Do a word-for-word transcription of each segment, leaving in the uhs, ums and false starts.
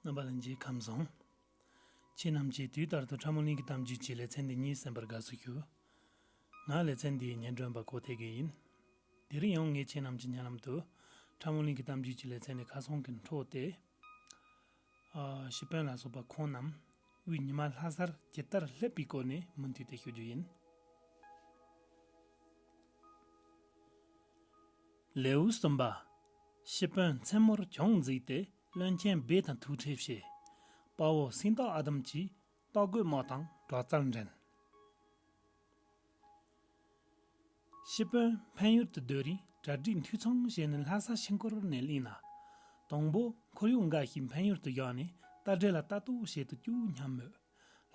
རྣམ་པ་ལྷན་རྒྱས་ཁམས་བཟང་། ཁྱེད་རྣམས་ཀྱིས་དུས་ལྟར་དུ་ཁྲ་མོ་གླིང་གི་གཏམ་རྒྱུད་ཀྱི་ལེ་ཚན་འདི་གཉིས་གསན་པར་དགའ་བསུ་ཞུ། ང་ལེ་ཚན་འདིའི་སྙན་སྒྲོན་པ་གོ་ཐེ་གེ་ཡིན། དེ་རིང་ཡང་ངས་ཁྱེད་རྣམས་ཀྱི་སྙན་ལམ་དུ་ཁྲ་མོ་གླིང་གི་གཏམ་རྒྱུད་ཀྱི་ལེ་ཚན་ནས་ཁ་སང་གི་འཕྲོ་སྟེ། ཨ། ཤི་དཔོན་ལ་སོགས་པ་ཁོང་རྣམས་དབུས་ཉི་མ་ལྷ་སར་ཇི་ལྟར་སླེབས་པའི་སྐོར་ནས་མུ་མཐུད་དེ་ཞུ་རྒྱུ་ཡིན། ལེའུ་གསུམ་པ། ཤི་དཔོན་མཚན་མོར་གྱོང་འཛིན་ཏེ། བློན་ཆེན་སྦས་དང་ཐུག་འཕྲད་བྱས། དཔའ་བོ་སེང་སྟག་ཨ་དམ་གྱིས་སྟག་རྒོད་མོ་དང་སྦྲགས་རྩལ་འགྲན། ཤི་དཔོན་འཕན་ཡུལ་དུ་སྡོད་རིང་གྲ་སྒྲིག་འཐུས་ཚང་བྱས་ནས་ལྷ་ས་ཆུ་འཁོར་ནས་གླིང་ན། དང་པོ་འཁོར་གཡོག་འགའ་ཞིག་འཕན་ཡུལ་དུ་བཞག་ནས་རྟ་དྲེལ་ལ་ལྟ་རྟོག་བྱེད་དུ་བཅུག་སྙམ་མོད།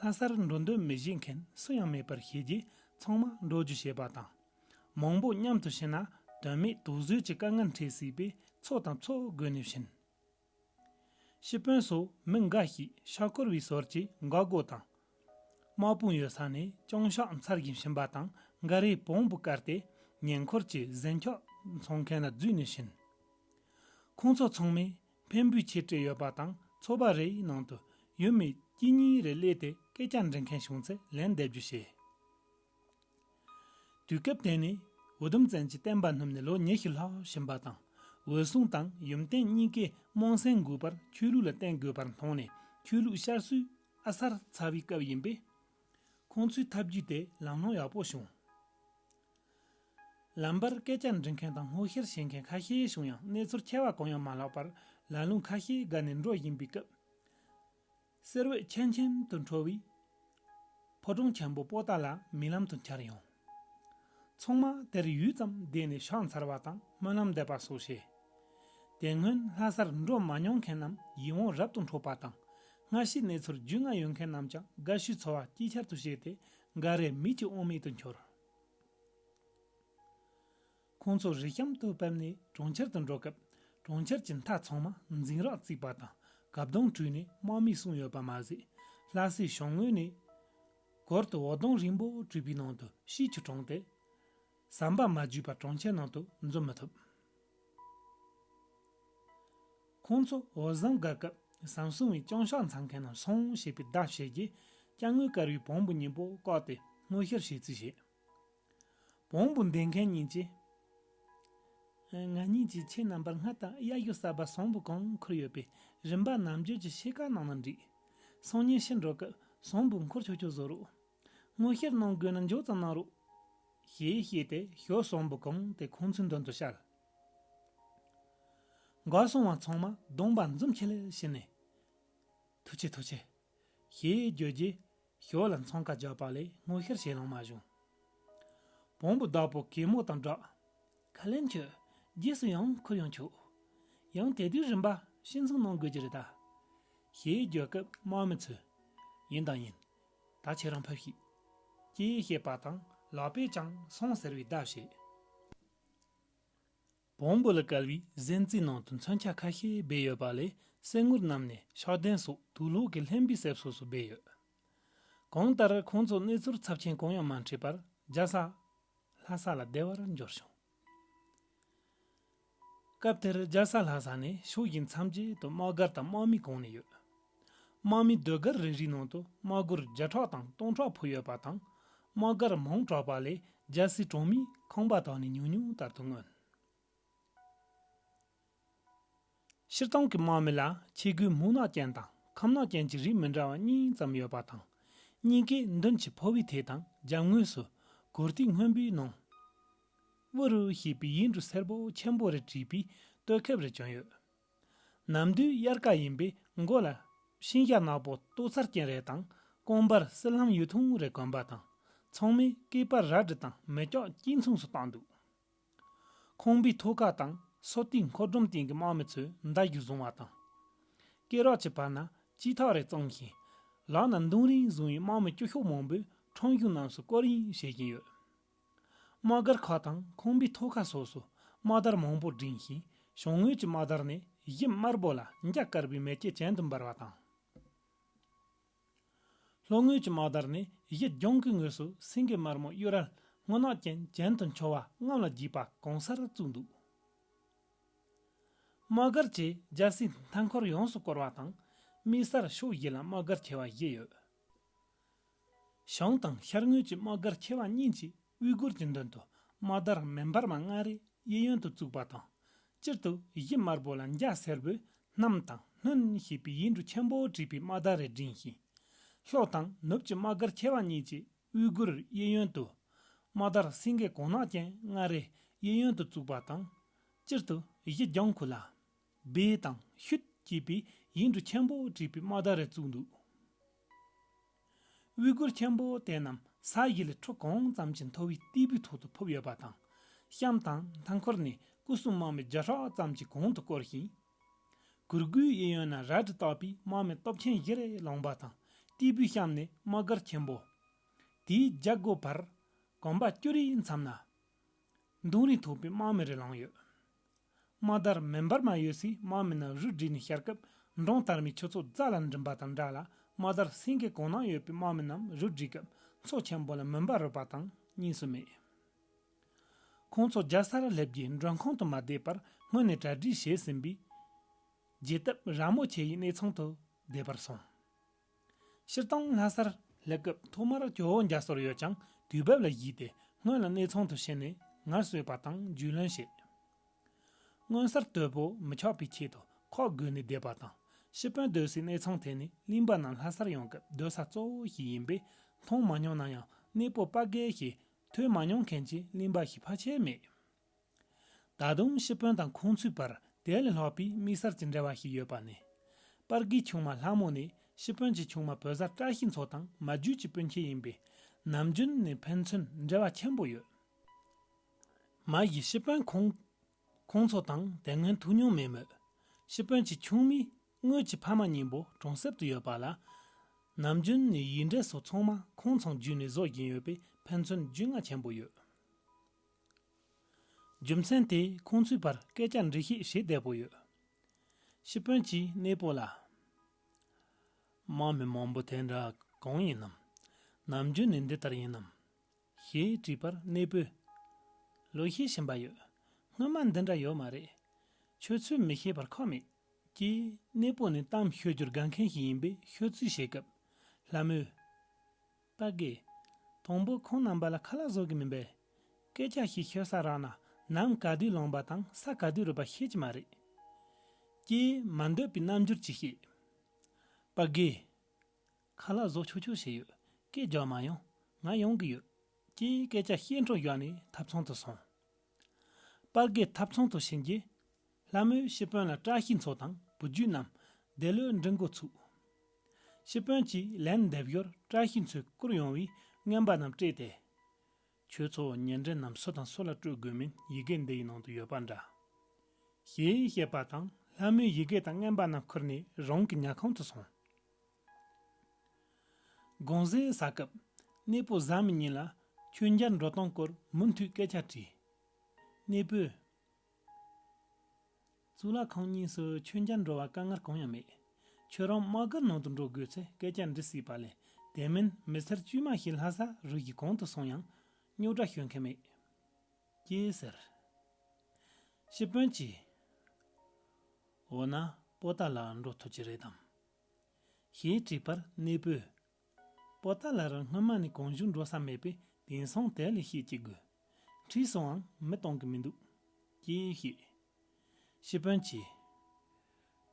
ལྷ་སར་འགྲོ་འདོད་མི་བྱེད་མཁན་སུ་ཡང་མེད་པར་ཤེས་རྗེས་ཚང་མ་འགྲོ་རྒྱུ་བྱས་པ་དང་། མང་པོ་མཉམ་དུ་ཕྱིན་ན་དོན་མེད་དུག་ཟོས་ཀྱི་དཀའ་ངལ་འཕྲད་སྲིད་པས་ཚོ་དང་ཚོ་བགོས་ནས་ཕྱིན། ཤི་དཔོན་སོགས་མི་འགའ་ཞིག་ཤ་སྐོར་བའི་ཟོར་གྱིས་འགག་སྒོ་དང་། དམག་དཔུང་ཡོད་ས་ནས་ཅུང་ཟད་འཚར་བཞིན་ཕྱིན་པ་དང་འགའ་རེས་བོང་བུ་བཀལ་ཏེ་ཉེ་འཁོར་གྱི་གཟན་ཆག་འཚོང་མཁན་ལ་འཛུལ་ནས་ཕྱིན། ཁོང་ཚོ་ཚང་མས་འཕན་པོའི་ཆས་སྤྲས་ཡོད་པ་དང་ཚོ་པ་རེའི་ནང་དུ་ཡུལ་མི་གཅིག་གཉིས་རེ་སླེབས་ཏེ་སྐད་ཆ་འདྲི་མཁན་བྱུང་ཚེ་ལན་འདེབས་རྒྱུ་བྱས། དུས་སྐབས་དེ་ནི་འུ་དུམ་བཙན་གྱི་བསྟན་པ་སྣུབས་ནས་ལོ་ཉི་ཤུ་ལྷག་ཕྱིན་པ་དང་། འོད་སྲུང་དང་ཡུམ་བརྟན་གཉིས་ཀས་དམངས་སེམས་འགུག་པར་ཆོས་ལུགས་ལ་བརྟེན་དགོས་པར་མཐོང་ནས་ཆོས་ལུགས་བཤར་སྲོལ་ཨ་གསར་ཚ་བའི་སྐབས་ཡིན་པས། ཁོང་ཚོའི་ཐབས་ཇུས་དེ་ལམ་ལྷོང་ཡག་པོ་བྱུང་། ལམ་བར་སྐད་ཆ་འདྲི་མཁན་དང་སྔོག་བཤེར་བྱེད་མཁན་ཁ་ཤས་བྱུང་ཡང་གནས་ཚུལ་ཆེ་བ་གང་ཡང་མ་ལྷག་པར་ལ་ལུང་ཁ་ཤས་བརྒལ་ནས་འགྲོ་བཞིན་པའི་སྐབས། གསེར་འོད་ཆེམ་ཆེམ་དུ་འཕྲོ་བའི་ཕོ་བྲང་ཆེན་པོ་པོ་ཏཱ་ལ་རྨི་ལམ་དུ་འཆར་ཡོང་། ཚང་མ་དེར་ཡུད་ཙམ་བསྡད་ནས་ཕྱག་འཚལ་བ་དང་སྨོན་ལམ་འདེབས་པ་སོགས་བྱས། དེ་སྔོན་ལྷ་སར་འགྲོ་མ་མྱོང་མཁན་རྣམས་ཡིད་དབང་རབ་ཏུ་འཕྲོག་པ་དང་། སྔ་ཕྱིའི་གནས་ཚུལ་རྒྱུས་མངའ་ཡོད་མཁན་རྣམས་ཀྱང་དགའ་བསུའི་ཚོར་བ་ཅིག་ཆར་དུ་བྱས་ཏེ་འགའ་རེ་མིག་གི་དབང་མེད་དུ་འཁྱོར། ཁོང་ཚོ་རི་གཤམ་དུ་ཕེབས་ནས་གྲོང་ཁྱེར་དུ་འགྲོ་སྐབས། གྲོང་ཁྱེར་གྱི་མཐའ་ཚང་མ་འཛིང་རགས་བརྩིགས་པ་དང་གབ་དོང་བྲུས་ནས་དམག་མིས་བསྲུངས་ཡོད་པ་མ་ཟད། ལྷ་སའི་གཞུང་ངོས་ནས་སྒོར་དུ་འོད་སྡོང་རིང་པོ་བྲིས་པའི་ནང་དུ་ཤིས་ཆུ་དྲངས་ཏེ། ཟམ་པ་མ་བརྒྱུད་པར་གྲོང་ཁྱེར་ནང་དུ་འཛུལ་མི་ཐུབ། ཁོང་ཚོ་འོད་བཟང་དགའ་སྐབས་ཟམ་སྲུང་བས་ཅུང་ཟད་འཚང་མཁན་རྣམས་སོང་ཞེས་པའི་བརྡ་བྱས་རྗེས་སྐྱ་དངོས་དཀར་བའི་བོང་བུ་གཉིས་པོ་བཀག་སྟེ་སྔོག་བཤེར་བྱེད་རྩིས་བྱས། བོང་བུ་འདེད་མཁན་གཉིས་ཀྱིས། ང་གཉིས་ཀྱིས་ཁྱེད་རྣམ་པར་སྔར་དང་གཡའ་གཞུ་གསར་པ་ཟངས་བུ་གང་འཁུར་ཡོད་པས་རིམ་པ་ནམ་རྒྱུན་གྱི་ཕྱེད་ཀ་གནང་ན་འགྲིག་སང་ཉིན་ཕྱིར་འགྲོ་སྐབས་ཟངས་བུ་འཁུར་ཆོག་ཆོག་བཟོ་རོགས། སྔོག་བཤེར་གནང་དགོས་ན་མགྱོགས་ཙམ་གནང་རོགས། ཞེས་བཤད་དེ་ཞོ་ཟངས་བུ་གང་དེ་ཁོང་ཚོའི་མདུན་དུ་བཤལ། འགོ་སོང་བ་ཚང་མ་གདོང་པ་འཛུམ་ཆེ་ལེ་བྱས་ནས། ཐུགས་རྗེ་ཐུགས་རྗེ། ཞེས་བརྗོད་རྗེས་ཞོ་ལ་འཚང་ཁ་རྒྱག་པ་ལས་སྔོག་བཤེར་བྱེད་ལོང་མ་བྱུང་། བོང་བུ་བདག་པོ་གད་མོ་དང་སྦྲགས། ཁ་ལན་ཁྱོད་རྗེས་སུ་ཡང་འཁུར་ཡོང་ཆོག་ཡང་དེ་དུས་རིམ་པ་ཕྱིར་འཚོང་གནང་དགོས་ཀྱི་རེད་ད། ཞེས་བརྗོད་སྐབས་དམག་མི་ཚོས། ཡིན་དང་ཡིན། ད་ཁྱེད་རང་ཕེབས་ཤིག་ཅེས་བཤད་པ་དང་ལག་པས་ཀྱང་སོང་ཟེར་བའི་བརྡ་བྱས། བོང་བུ་ལ་བཀལ་བའི་གཟན་རྩིའི་ནང་དུ་མཚོན་ཆ་ཁ་ཤས་སྦས་ཡོད་པ་ལས་གསེར་དངུལ་བསྣམས་ནས་ཤག་གདན་སོགས་དུག་ལོག་གིས་ལྷན་པའི་གསེབ་སོ་སོ་སྦས་ཡོད། གང་ལྟར་ཁོང་ཚོ་གནས་ཚུལ་ཚབས་ཆེན་གང་ཡང་མ་འཕྲད་པར་རྒྱལ་ས་ལྷ་ས་ལ་བདེ་བར་འབྱོར་བྱུང་། སྐབས་དེར་རྒྱལ་ས་ལྷ་ས་ནས་ཕྱོགས་བཞི་མཚམས་བརྒྱད་དུ་དམག་སྒར་དང་དམག་མི་གང་ནས་ཡོད། དམག་མིའི་སྡོད་སྒར་རེ་རེའི་ནང་དུ་དམག་སྒོར་བརྒྱ་ཕྲག་དང་སྟོང་ཕྲག་ཕུབ་ཡོད་པ་དང་། དམག་སྒར་མང་དྲགས་པ་ལས་རྒྱལ་སའི་གྲོང་མིས་ཁང་པ་དག་ནས་ཉུང་ཉུང་ལྟར་དུ་མངོན། སྤྱིར་བཏང་གི་དམག་མི་ལ་ཆས་གོས་སྨུག་ནག་ཅན་དང་ཁམ་ནག་ཅན་གྱི་རིགས་མི་འདྲ་བ་གཉིས་ཙམ་ཡོད་པ་དང་། གཉིས་ཀས་མདུན་གྱི་ཕོ་བའི་ཐད་དང་རྒྱབ་ངོས་སུ་གོར་ཐིག་སྔོན་པོའི་ནང་། ཝུ་རུ་ཞེས་པའི་ཡིག་འབྲུ་སེར་པོ་ཆེན་པོ་རེ་བྲིས་པའི་སྟོད་ཁེབས་རེ་གྱོན་ཡོད། ནམ་དུས་དབྱར་ཁ་ཡིན་པས་མགོ་ལ་ཤིང་ཤ་ནག་པོ་ལྟོ་ཚར་ཅན་རེ་དང་རྐང་པར་སི་ལྷམ་ཡུ་ཐུང་རེ་གོན་པ་དང་། ཚང་མས་སྐེད་པར་རལ་གྲི་དང་མེ་ལྕགས་དཀྱིལ་མཚུངས་སུ་བཏགས་འདུག་ཁང་པའི་ཐོག་ཁ་དང་སོ་ཏིའི་མཁོ་སྒྲོམ་སྟེང་གི་དམག་མི་ཚོས་མདའ་གཞུ་བཟུང་བ་དང་། སྐེ་རགས་ཀྱི་བར་ན་དཀྱིལ་ཐག་རེ་བརྩམས་ཤིང་། ལག་ན་མདུང་རིང་བཟུང་བའི་དམག་མི་སྐྱོ་ཤོས་མང་པོས་ཁྲོམ་གཞུང་རྣམས་སུ་སྐོར་གཡེང་བྱེད་ཀྱིན་ཡོད། དམག་སྒར་ཁག་དང་ཁང་པའི་ཐོག་ཁ་སོགས་སུ་དམག་དར་མང་པོ་བསྒྲེངས་ཤིང་གཞུང་ངོས་ཀྱི་དམག་དར་ནི་གཞི་དམར་པོ་ལ་འཇའ་དཀར་བའི་མེ་ལྕེ་གྱེན་དུ་འབར་བ་དང་། ལྷོ་ངོས་ཀྱི་དམག་དར་ནི་གཞི་ལྗང་གུའི་ངོས་སུ་སེང་གེ་དམར་མོ་གཡུ་རལ་སྔོ་ནག་ཅན་གྱེན་དུ་འཕྱོ་བ་རྔམ་ལ་རྒྱས་པ་གང་སར་བཙུགས་འདུག་དམག་སྒར་གྱི་རྒྱལ་སའི་མཐའ་འཁོར་ཡོངས་སུ་བསྐོར་བ་དང་། དམིགས་བསལ་ཕྱོགས་བཞི་ལ་དམག་སྒར་ཆེ་བ་བཞི་ཡོད། བྱང་དང་ཤར་ངོས་ཀྱི་དམག་སྒར་ཆེ་བ་གཉིས་ཀྱིས་དབུས་སྒོར་གྱི་མདུན་དུ་དམག་དར་མེ་འབར་མ་ལྔ་རེ་གཡས་གཡོན་དུ་བཙུགས་པ་དང་། སྤྱིར་དུ་གཞི་དམར་པོ་ལ་འཇའ་སེར་པོས་གནམ་དང་སྣུན་ཞེས་པའི་ཡིག་འབྲུ་ཆེན་པོ་བྲིས་པའི་དམག་དར་རེ་བསྒྲེངས་ཤིང་། ལྷོ་དང་ནུབ་ཀྱི་དམག་སྒར་ཆེ་བ་གཉིས་ཀྱིས་དབུས་སྒོར་གཡས་གཡོན་དུ་དམག་དར་སེང་གེ་གོང་ནག་ཅན་ལྔ་རེ་གཡས་གཡོན་དུ་བཙུགས་པ་དང་། སྤྱིར་དུ་གཞི་ལྗང་ཁུ་ལ་སྦས་དང་ཤུད་ཅེས་པའི་ཡིག་འབྲུ་ཆེན་པོ་བྲིས་པའི་དམག་དར་རེ་བཙུགས་འདུག། དབུས་སྒོར་ཆེན་པོ་དེ་རྣམས་ས་གཞི་ལས་ཁྲུ་གང་ཙམ་གྱི་མཐོ་བའི་སྟེགས་བུའི་ཐོག་ཏུ་ཕུབ་ཡོད་པ་དང་། གཤམ་དང་མཐའ་འཁོར་ནས་སྐུ་གསུང་དམག་མི་བརྒྱ་ཕྲག་ཙམ་གྱིས་གོང་དུ་བསྐོར་ཞིང་། གུར་སྒོའི་གཡས་གཡོན་ན་རལ་གྲི་བཏགས་པའི་དམག་མི་སྟོབས་ཆེན་བཞི་རེ་ལངས་པ་དང་། སྟེགས་བུའི་གཤམ་ནས་དམག་སྒར་ཆེན་པོ། དེའི་རྒྱབ་སྒོ་བར་གོམ་པ་བཅུ་རེའི་མཚམས་ན། མདུང་རིང་ཐོགས་པའི་དམག་མི་རེ་ལངས་ཡོད། དམག་དར་མེ་འབར་མ་ཡོད་སའི་དམག་མི་རྣམས་རུབ་བསྒྲིགས་ནས་བཤར་སྐབས། འབྲོང་དར་མའི་ཆུ་ཚོད་རྩ་ལ་འགྲིམ་པ་དང་འདྲ་ལ། དམག་དར་སེང་གེ་གོང་ནག་ཡོད་པའི་དམག་མི་རྣམས་རུབ་བསྒྲིགས་སྐབས། མཚོ་ཆེན་པོ་ལ་མུན་པ་རུབ་པ་དང་གཉིས་སུ་མེད། ཁོང་ཚོ་རྒྱལ་སར་སླེབས་རྗེས་མགྲོན་ཁང་དུ་མ་བསྡད་པར། སྔོན་ནས་གྲ་སྒྲིག་བྱས་ཟིན་པའི་རྒྱལ་ཐབ་ར་མོ་ཆེ་ཡི་གནས་ཚང་དུ་བསྡད་པར་སོང་། སྤྱིར་བཏང་ལྷ་སར་སླེབས་སྐབས་ཐོག་མར་ཇོ་བོ་མཇལ་སོར་ཡོད་ཀྱང་། དུས་བབ་ལ་གཞིགས་ཏེ་སྔོན་ལ་གནས་ཚང་དུ་ཕྱིན་ནས་ངལ་གསོས་པ་དང་རྒྱུས་ལོན་བྱས། མངོན་གསལ་དོད་པོ་མི་ཆགས་པའི་ཆེད་དུ་ཁོག་བསྒོས་ནས་བསྡད་པ་དང་། ཤི་དཔོན་སྡོད་སའི་གནས་ཚང་དེ་ནི་གླིང་པ་རྣམས་ལྷ་སར་ཡོང་སྐབས་སྡོད་ས་གཙོ་བོ་ཞིག་ཡིན་པས། མཐོང་མ་མྱོང་ན་ཡང་གནས་སྤོ་དཔལ་དགེ་ཞེས་ཐོས་མ་མྱོང་མཁན་གྱི་གླིང་པ་ཞིག་ཕལ་ཆེར་མེད། ད་དུང་ཤི་དཔོན་དང་ཁོང་ཚོའི་བར་དེ་ལས་ལྷག་པའི་དམིགས་བསལ་གྱི་འབྲེལ་བ་ཞིག་ཡོད་པ་ནི། དཔལ་དགེའི་ཆུང་མ་ལྷ་མོ་ནི་ཤི་དཔོན་གྱི་ཆུང་མ་བོད་བཟའ་བཀྲ་ཤིས་མཚོ་དང་མ་རྒྱུད་ཀྱི་སྤུན་མཆེད་ཡིན་པས། ནམ་རྒྱུན་ནས་ཕན་ཚུན་འབྲེལ་བ་ཆེན་པོ་ཡོད། མ་གཞི་ཤི་དཔོན་ཁོང་ཁོང་ཚོ་དང་དེ་སྔོན་ཐུག་མྱོང་མེད་མོད། ཤི་དཔོན་གྱི་ཆུང་མས་དངུལ་གྱི་ཕ་མ་གཉིས་པོ་གྲོང་གསེབ་ཏུ་ཡོད་པ་ལ། ནམ་རྒྱུན་ནས་ཡིག་འབྲེལ་སོགས་ཚང་མ་ཁོང་ཚང་བརྒྱུད་ནས་བཟོ་བཞིན་ཡོད་པས། ཕན་ཚུན་རྒྱུས་མངའ་ཆེན་པོ་ཡོད། རྒྱུ་མཚན་དེས་ཁོང་ཚོའི་བར་སྐད་ཆ་འདྲི་ཤེས་བྱེད་བདེ་པོ་ཡོད། ཤི་དཔོན་གྱིས་གནས་སྤོ་ལ། དམག་མི་མང་པོ་དེ་འདྲ་གང་ཡིན་ནམ། ནམ་རྒྱུན་ནས་འདི་ལྟར་ཡིན་ནམ། ཞེས་དྲིས་པར་གནས་སྤོས། ལོ་ཤས་ཕྱིན་པ་ཡོད། སྔོན་མ་འདི་འདྲ་ཡོད་མ་རེད། ཁྱོད་ཚོས་མི་ཤེས་པར་ཁག་མེད། ཅེས་གནས་སྤོ་ནས་གཏམ་ཤོད་རྒྱུར་དགའ་མཁན་ཞིག་ཡིན་པས་ཤོད་ཚུལ་བྱེད་སྐབས། ལྷ་མོས། དཔལ་དགེ། དང་པོ་ཁོང་རྣམ་པ་ལ་ཁ་ལག་བཟོ་གི་མིན་པས། སྐད་ཆ་ཞིག་ཤོད་ས་རག་ན་ནམ་ག་དུས་ལངས་པ་དང་ས་ག་དུས་རུབ་པ་ཤེས་ཀྱི་མ་རེད། ཅེས་མ་འདོད་པའི་རྣམ་འགྱུར་གྱིས་བཤད། དཔལ་དགེ། ཁ་ལག་བཟོ་ཆོག་ཆོག་བྱས་ཡོད། སྐད་རྒྱག་མ་ཡོང་། ང་ཡོང་གི་ཡོད། ཅེས་སྐད་ཆ་བཤད་འཕྲོ་བཞག་ནས་ཐབ་ཚང་དུ་སོང་། དཔལ་དགེ་ཐབ་ཚང་དུ་ཕྱིན་རྗེས། ལྷ་མོས་ཤི་དཔོན་ལ་བཀྲ་ཤིས་མཚོ་དང་བུ་རྒྱུད་རྣམས་དེ་ལོས་འབྲི་འགོ་ཚུགས། ཤི་དཔོན་གྱིས་ལན་འདེབས་ཞོར་བཀྲ་ཤིས་མཚོས་བསྐུར་ཡོང་བའི་རྔན་པ་རྣམས་སྤྲད་དེ། ཁྱོད་ཚོ་ཉེ་འབྲེལ་རྣམས་སུ་དང་སུ་ལ་སྤྲོད་དགོས་མིན་ཡི་གེ་འདི་ཡི་ནང་དུ་ཡོད་པ་འདྲ། ཞེས་བཤད་པ་དང་ལྷ་མོས་ཡི་གེ་དང་རྔན་པ་རྣམས་ཁུར་ནས་རང་གི་ཉལ་ཁང་དུ་སོང་། དགོང་ཟས་ཟ་སྐབས་གནས་སྤོ་བཟའ་མི་གཉིས་ལ་མཆོད་མཇལ་འགྲོ་སྟངས་སྐོར་མུ་མཐུད་སྐད་ཆ་དྲིས། གནས་སྤོས། གཙུག་ལག་ཁང་གཉིས་སུ་མཆོད་མཇལ་འགྲོ་བར་དཀའ་ངལ་གང་ཡང་མེད། ཁྱོད་རང་དམག་སྒར་ནང་དུ་འགྲོ་དགོས་ཚེ་སྐད་ཆ་འདྲི་སྲིད་པ་ལས། དེ་མིན་མི་སེར་དཀྱུས་མ་ཞིག་ལྷ་ས་རུ་བཞི་གང་དུ་སོང་ཡང་རྙོག་དྲ་ཞུ་མཁན་མེད། ཅེས་ཟེར། ཤི་དཔོན་གྱིས། འོ་ན་པོ་ཏཱ་ལ་འགྲོ་ཐུབ་ཀྱི་རེད་དམ། ཞེས་དྲིས་པར་གནས་སྤོས། པོ་ཏཱ་ལ་རུ་སྔོན་མ་ནས་གང་བྱུང་འགྲོ་ས་མེད་པས་དེང་སང་དེ་ལས་ཤེས་ཅི་དགོས། ཁྲིད་སོང་ངམ་མི་གཏོང་གི་མི་འདུག་ཅེས་བཤད། ཤི་དཔོན་གྱིས།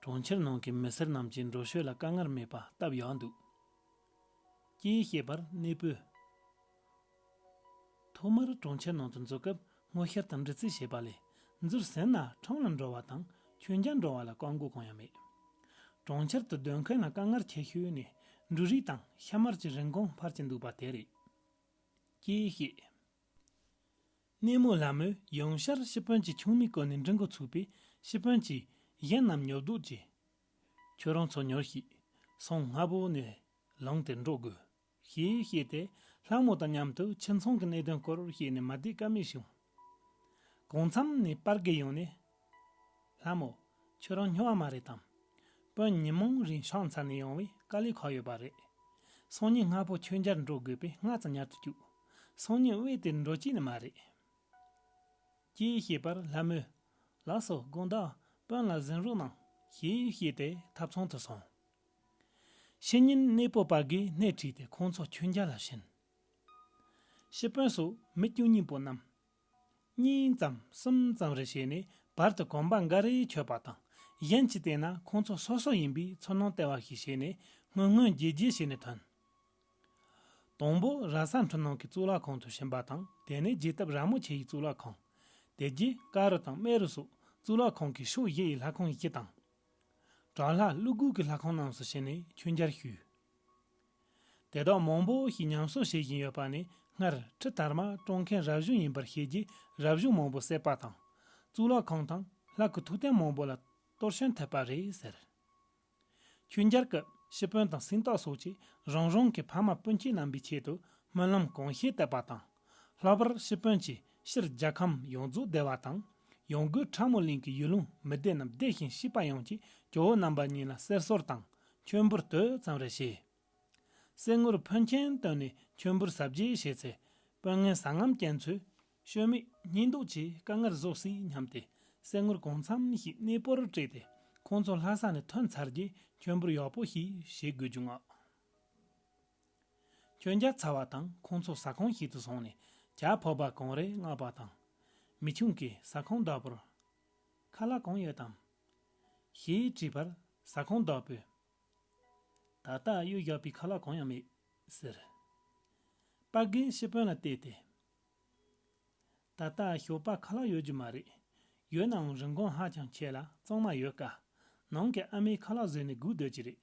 གྲོང་ཁྱེར་ནང་གི་མི་སེར་རྣམས་ཀྱི་འགྲོ་ཤོས་ལ་དཀའ་ངལ་མེད་པ་སྟབས་ཡག་འདུག་ཅེས་བཤད་པར་གནས་སྤོས། ཐོག་མར་གྲོང་ཁྱེར་ནང་དུ་འཛུལ་སྐབས་སྔོ་ཤར་དང་འདྲི་རྩིས་བྱས་པ་ལས། འཛུལ་ཟིན་ན་ཁྲོམ་ལ་འགྲོ་བ་དང་མཆོད་མཇལ་འགྲོ་བ་ལ་བཀག་འགོག་གང་ཡང་མེད། གྲོང་ཁྱེར་དུ་སྡོད་མཁན་ལ་དཀའ་ངལ་ཆེ་ཤོས་ནི་འབྲུ་རིགས་དང་ཤ་མར་གྱི་རིན་གོང་འཕར་གྱི་འདུག་པ་དེ་རེད། ཅེས་བཤད། གནས་མོ་ལྷ་མོས་ཡང་བསྐྱར་ཤི་དཔོན་གྱི་ཆུང་མའི་སྐོར་ནས་འདྲི་འགོ་ཚུགས་པས། ཤི་དཔོན་གྱིས་གཞན་རྣམས་ཉོབ་རྡོག་གྱིས། ཁྱོད་རང་ཚོ་ཉོར་ཞིག་སང་སྔ་པོ་ནས་ལངས་ཏེ་འགྲོ་དགོས། ཞེས་བཤད་དེ་ལྷ་མོ་དང་མཉམ་དུ་ཁྱིམ་ཚང་གི་གནད་དོན་སྐོར་བཤད་ནས་མ་བསྡད་ཀ་མེད་བྱུང་། གང་འཚམ་ནས་པར་དགེ་ཡོང་ནས། ལྷ་མོ། ཁྱོད་རང་སྨྱོ་བ་མ་རེད་དམ། དཔོན་ཉིན་མོ་རིང་ཤང་ཚ་ནས་ཡོང་བས་དཀའ་ལས་ཁག་ཡོད་པ་རེད། སང་ཉིན་སྔ་པོ་མཆོད་མཇལ་འགྲོ་དགོས་པས་སྔ་ཙམ་ཉལ་དུ་བཅུག་སང་ཉིན་དབུས་དེར་འགྲོ་སྐྱིད་ནི་མ་རེད། ཅེས་བཤད་པར་ལྷ་མོས། ལགས་སོ་དགོང་དག་དཔོན་ལ་གཟིམ་རོགས་གནང་། ཞེས་བཤད་དེ་ཐབ་ཚང་དུ་སོང་། ཕྱི་ཉིན་གནས་སྤོ་པ་དགེས་སྣེ་ཁྲིད་དེ་ཁོང་ཚོ་ཆོས་རྒྱལ་ལ་ཕྱིན། ཤི་དཔོན་སོགས་མི་བཅུ་གཉིས་པོ་རྣམས། གཉིས་ཙམ་གསུམ་ཙམ་རེ་བྱས་ནས་བར་དུ་གོམ་པ་འགའ་རེ་ཆོད་པ་དང་། གཞན་གྱིས་བལྟས་ན་ཁོང་ཚོ་སོ་སོ་ཡིན་པའི་ཚོར་སྣང་སྟེར་བ་ཞིག་བྱས་ནས་སྔོན་སྔོན་རྗེས་རྗེས་བྱས་ནས་ཐོན། དང་པོ་ར་ས་འཕྲུལ་སྣང་གི་གཙུག་ལག་ཁང་དུ་ཕྱིན་པ་དང་། དེ་ནས་རྒྱལ་ཐབས་ར་མོ་ཆེ་ཡི་གཙུག་ལག་ཁང་། དེ་རྗེས་ཀ་རུ་དང་རྨེ་རུ་སོགས་གཙུག་ལག་ཁང་གི་ཕྱོགས་བཞི་ཡི་ལྷ་ཁང་བཞི་དང་། བྲག་ལྷ་ཀླུ་དགུ་གི་ལྷ་ཁང་རྣམས་སུ་ཕྱིན་ནས་ཆོས་རྒྱལ་ཞུས། དེ་དག་མང་པོ་ཞིག་ཉམས་གསོ་བྱེད་བཞིན་ཡོད་པ་ནི་སྔར་ཁྲི་དར་མ་དཀྲོངས་མཁན་རབ་བྱུང་ཡིན་པར་བཤད་རྗེས་རབ་བྱུང་མང་པོ་བསད་པ་དང་། གཙུག་ལག་ཁང་དང་ལྷ་སྐུ་ཐུགས་རྟེན་མང་པོ་ལ་གཏོར་སྐྱོན་ཐེབས་པ་རེད་ཟེར། ཆོས་རྒྱལ་གྱིས་ཤི་དཔོན་དང་སེང་སྟག་སོགས་ཀྱིས་རང་རང་གི་ཕ་མ་སྤུན་མཆེད་རྣམ་པའི་ཆེད་དུ་སྨོན་ལམ་གང་ཤེས་བཏབ་པ་དང་། ལྷག་པར་ཤི་དཔོན་གྱིས་ཕྱིར་རྒྱལ་ཁམས་ཡོངས་རྫོགས་བདེ་བ་དང་། ཡང་སྒོས་ཁྲ་མོ་གླིང་གི་ཡུལ་ལུང་མི་སྡེ་རྣམས་བདེ་ཞིང་སྐྱིད་པ་ཡོང་ཆེད་ཇོ་བོ་རྣམ་པ་གཉིས་ལ་གསེར་གསོལ་དང་མཆོད་འབུལ་དེ་ཙམ་རེ་བྱས། གསེར་དངུལ་ཕོན་ཆེན་བཏོན་ནས་མཆོད་འབུལ་གཟབ་རྒྱས་བྱས་ཚེ། དཔོན་ངན་ཟ་རྔམ་ཅན་ཚོས་བཤོལ་མེད་སྙིང་སྡུག་གིས་དཀའ་ངལ་བཟོ་སྲིད་སྙམ་སྟེ། གསེར་དངུལ་གང་འཚམ་ཞིག་གནས་སྤོར་སྤྲད་དེ། ཁོང་ཚོ་ལྷ་ས་ནས་ཐོན་ཚར་རྗེས་མཆོད་འབུལ་ཡག་པོ་ཞིག་བྱེད་དགོས་རྒྱུ་མངགས། ཆོས་རྒྱལ་ཚར་བ་དང་ཁོང་ཚོ་ཟ་ཁང་ཞིག་ཏུ་སོང་ནས་ཇ་ཕོར་པ་གང་རེ་མངགས་པ་དང་། མི་ཆུང་གིས་ཟ་ཁང་བདག་པོར། ཁ་ལག་གང་ཡོད་དམ། ཞེས་དྲིས་པར་ཟ་ཁང་བདག་པོས། ད་ལྟ་གཡོས་བཞག་པའི་ཁ་ལག་གང་ཡང་མེད་ཟེར། པ་དགེས་ཤི་དཔོན་ལ་བལྟས་ཏེ། ད་ལྟ་ཞོགས་པ་ཁ་ལག་ཡོད་རྒྱུ་མ་རེད། ཡོད་ནའང་རིན་གོང་ཧ་ཅང་ཆེ་ལ་གཙང་མ་ཡོད་དཀའ། ནང་གི་ཨ་མས་ཁ་ལག་བཟོས་ནས་སྒུག་སྡོད་ཀྱི་རེད།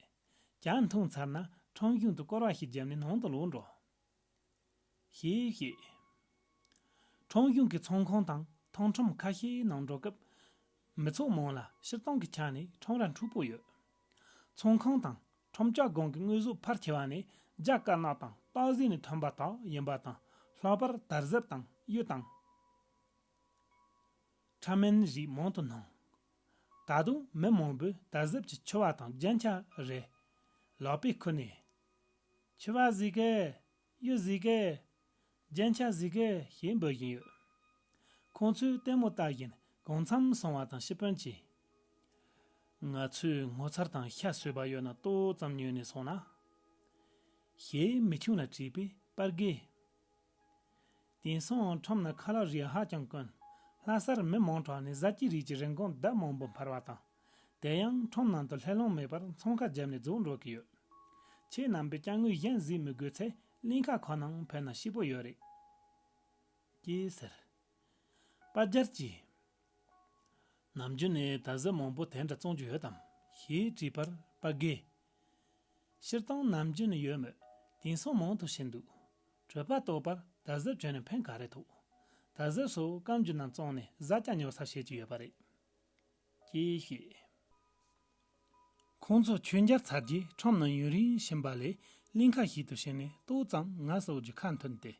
ཇ་འཐུང་ཚར་ན་ཁྲོམ་གཞུང་དུ་སྐོར་བ་ཞིག་བརྒྱབ་ནས་ནང་དུ་ལོག་འགྲོ། ཞེས་བཤད། ཁྲོམ་གཞུང་གི་ཚོང་ཁང་དང་ཐང་ཁྲོམ་ཁ་ཤས་ནང་འགྲོ་སྐབས། མི་ཚོགས་མང་ལ་སྤྱིར་བཏང་གི་ཆ་ནས་ཁྲོམ་ར་འཁྲུག་པོ་ཡོད། ཚོང་ཁང་དང་ཁྲོམ་ལྕགས་སྒང་གི་དངོས་ཟོག་ཕལ་ཆེ་བ་ནི་རྒྱ་དཀར་ནག་དང་སྟག་གཟིག་ནས་ཐོན་པ་དག་ཡིན་པ་དང་། ལྷག་པར་དར་ཟབ་དང་གཡུ་དང་། ཁྲ་སྨན་རིགས་མང་དུ་སྣང་། ད་དུང་མི་མང་པོས་དར་ཟབ་ཀྱི་ཕྱུ་པ་དང་རྒྱན་ཆ་རེ་ལག་པས་ཁུར་ནས། ཕྱུ་པ་ཟིག་གེ། གཡུ་ཟིག་གེ། རྒྱན་ཆ་ཟིག་གེ་ཞེས་འབོད་བཞིན་ཡོད། ཁོང་ཚོས་ལྟད་མོ་ལྟ་བཞིན་གང་འཚམ་སོང་བ་དང་ཤི་དཔོན་གྱིས། ང་ཚོས་ངོ་མཚར་དང་ཤ་ཟོས་པ་ཡོད་ན་ཏོག་ཙམ་ཉོས་ནས་སོང་ན། ཞེས་མི་ཆུང་ལ་དྲིས་པས་པར་དགེས། དེང་སང་ཁྲོམ་ན་ཁ་ལག་རིགས་ཧ་ཅང་དཀོན། ལྷ་སར་མི་མང་དྲགས་ནས་བཟའ་སྐྱེལ་རིགས་ཀྱི་རིན་གོང་ལྡབ་མང་པོ་འཕར་བ་དང་། དེ་ཡང་ཁྲོམ་ནང་དུ་ལྷན་ལྷོང་མེད་པར་ཚོང་ཁ་བརྒྱབ་ནས་རྫོགས་འགྲོ་གི་ཡོད། ཁྱེད་རྣམ་པས་ཅ་དངོས་གཞན་གཟིགས་མི་དགོས་ཚེ་གླིང་ཁ་ཁོ་ནང་ཕེབས་ན་སྐྱིད་པོ་ཡོད་རེད། ཅེས་ཟེར། པ་རྒྱལ་གྱིས། ནམ་རྒྱུན་ནས་དར་ཟབ་མང་པོ་དེ་འདྲ་བཙོང་རྒྱུ་ཡོད་དམ་ཞེས་དྲིས་པར་པ་དགེས། སྤྱིར་བཏང་ནམ་རྒྱུན་ནས་ཡོད་མོད་དེང་སང་མང་དུ་ཕྱིན་འདུག་གྲོད་པ་ལྟོགས་པར་དར་ཟབ་བྱོན་ནས་ཕན་ག་རེ་ཐོགས། དར་ཟབ་སོགས་སྐམ་རྒྱུ་རྣམས་བཙོངས་ནས་བཟའ་བཅའ་ཉོ་ས་བྱེད་ཀྱི་ཡོད་པ་རེད། ཅེས་བཤད། ཁོང་ཚོ་ཆོས་རྒྱལ་ཚར་རྗེས་ཁྲོམ་ནང་ཡུན་རིང་ཕྱིན་པ་ལས་གླིང་ཁ་ཞིག་ཏུ་ཕྱིན་ནས་ཏོག་ཙམ་ངལ་གསོ་རྒྱུ་ཁ་འཐོན་ཏེ།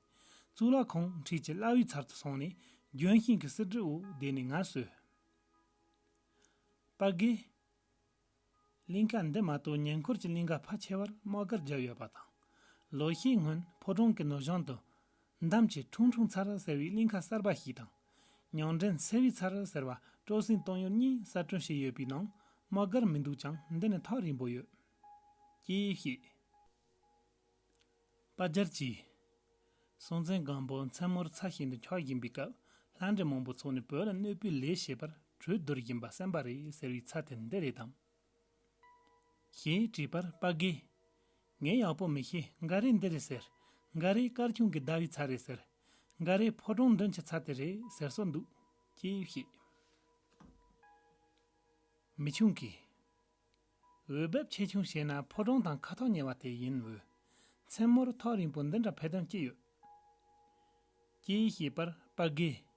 གཙུག་ལག་ཁང་འཁྲིས་ཀྱི་གླ་བའི་ཚལ་དུ་སོང་ནས་ལྗོན་ཤིང་གི་བསིལ་གྲིབ་འོག་བསྡད་ནས་ངལ་གསོས། པ་དགེས། གླིང་ཁ་འདི་མ་གཏོགས་ཉེ་འཁོར་གྱི་གླིང་ཁ་ཕལ་ཆེ་བར་དམག་སྒར་བརྒྱབ་ཡོད་པ་དང་། ལོ་ཤས་སྔོན་ཕོ་བྲང་གི་ནུབ་བྱང་དུ། འདམ་གྱི་ཁྲུང་ཁྲུང་ཚལ་ཟེར་བའི་གླིང་ཁ་གསར་པ་ཞིག་དང་། མྱང་འདྲེན་སེ་བའི་ཚལ་ཟེར་བ་སྤྲོ་སེང་སྟོང་ཡོད་གཉིས་གསར་སྐྲུན་བྱས་ཡོད་པའི་ནང་དམག་སྒར་མི་འདུག་ཀྱང་འདི་ནི་ཐག་རིང་པོ་ཡོད། ཅེས་བཤད། པ་རྒྱལ་གྱིས། སྲོང་བཙན་སྒམ་པོ་མཚན་མོར་ཚལ་ཞིང་དུ་འཁྱོག་བཞིན་པའི་སྐབས་ལྷ་འདྲེ་མང་པོ་ཚོགས་ནས་བོད་ལ་གནོད་པའི་ལས་བྱེད་པར་གྲོས་བསྡུར་བཞིན་པ་གསན་པ་རེད་ཟེར་བའི་ཚལ་དེ་འདི་རེད་དམ། ཞེས་དྲིས་པར་པ་དགེས། ངས་ཡག་པོ་མི་ཤེས། འགའ་རེས་འདི་རེད་ཟེར། འགའ་རེས་དཀར་ཆུང་གི་ཟླ་བའི་ཚལ་རེད་ཟེར། འགའ་རེས་ཕོ་བྲང་མདུན་གྱི་ཚལ་དེ་རེད་ཟེར་སྲོལ་འདུག་ཅེས་བཤད། མི་ཆུང་གིས། འོས་འབབ་ཆེ་ཆུང་བྱས་ན་ཕོ་བྲང་དང་ཁ་ཐག་ཉེ་བ་དེ་ཡིན་འོས། མཚན་མོར་ཐག་རིང་པོ་འདི་འདྲ་ཕེབས་དོན་ཅི་ཡོད། ཅེས་བཤད་པར་པ་དགེས།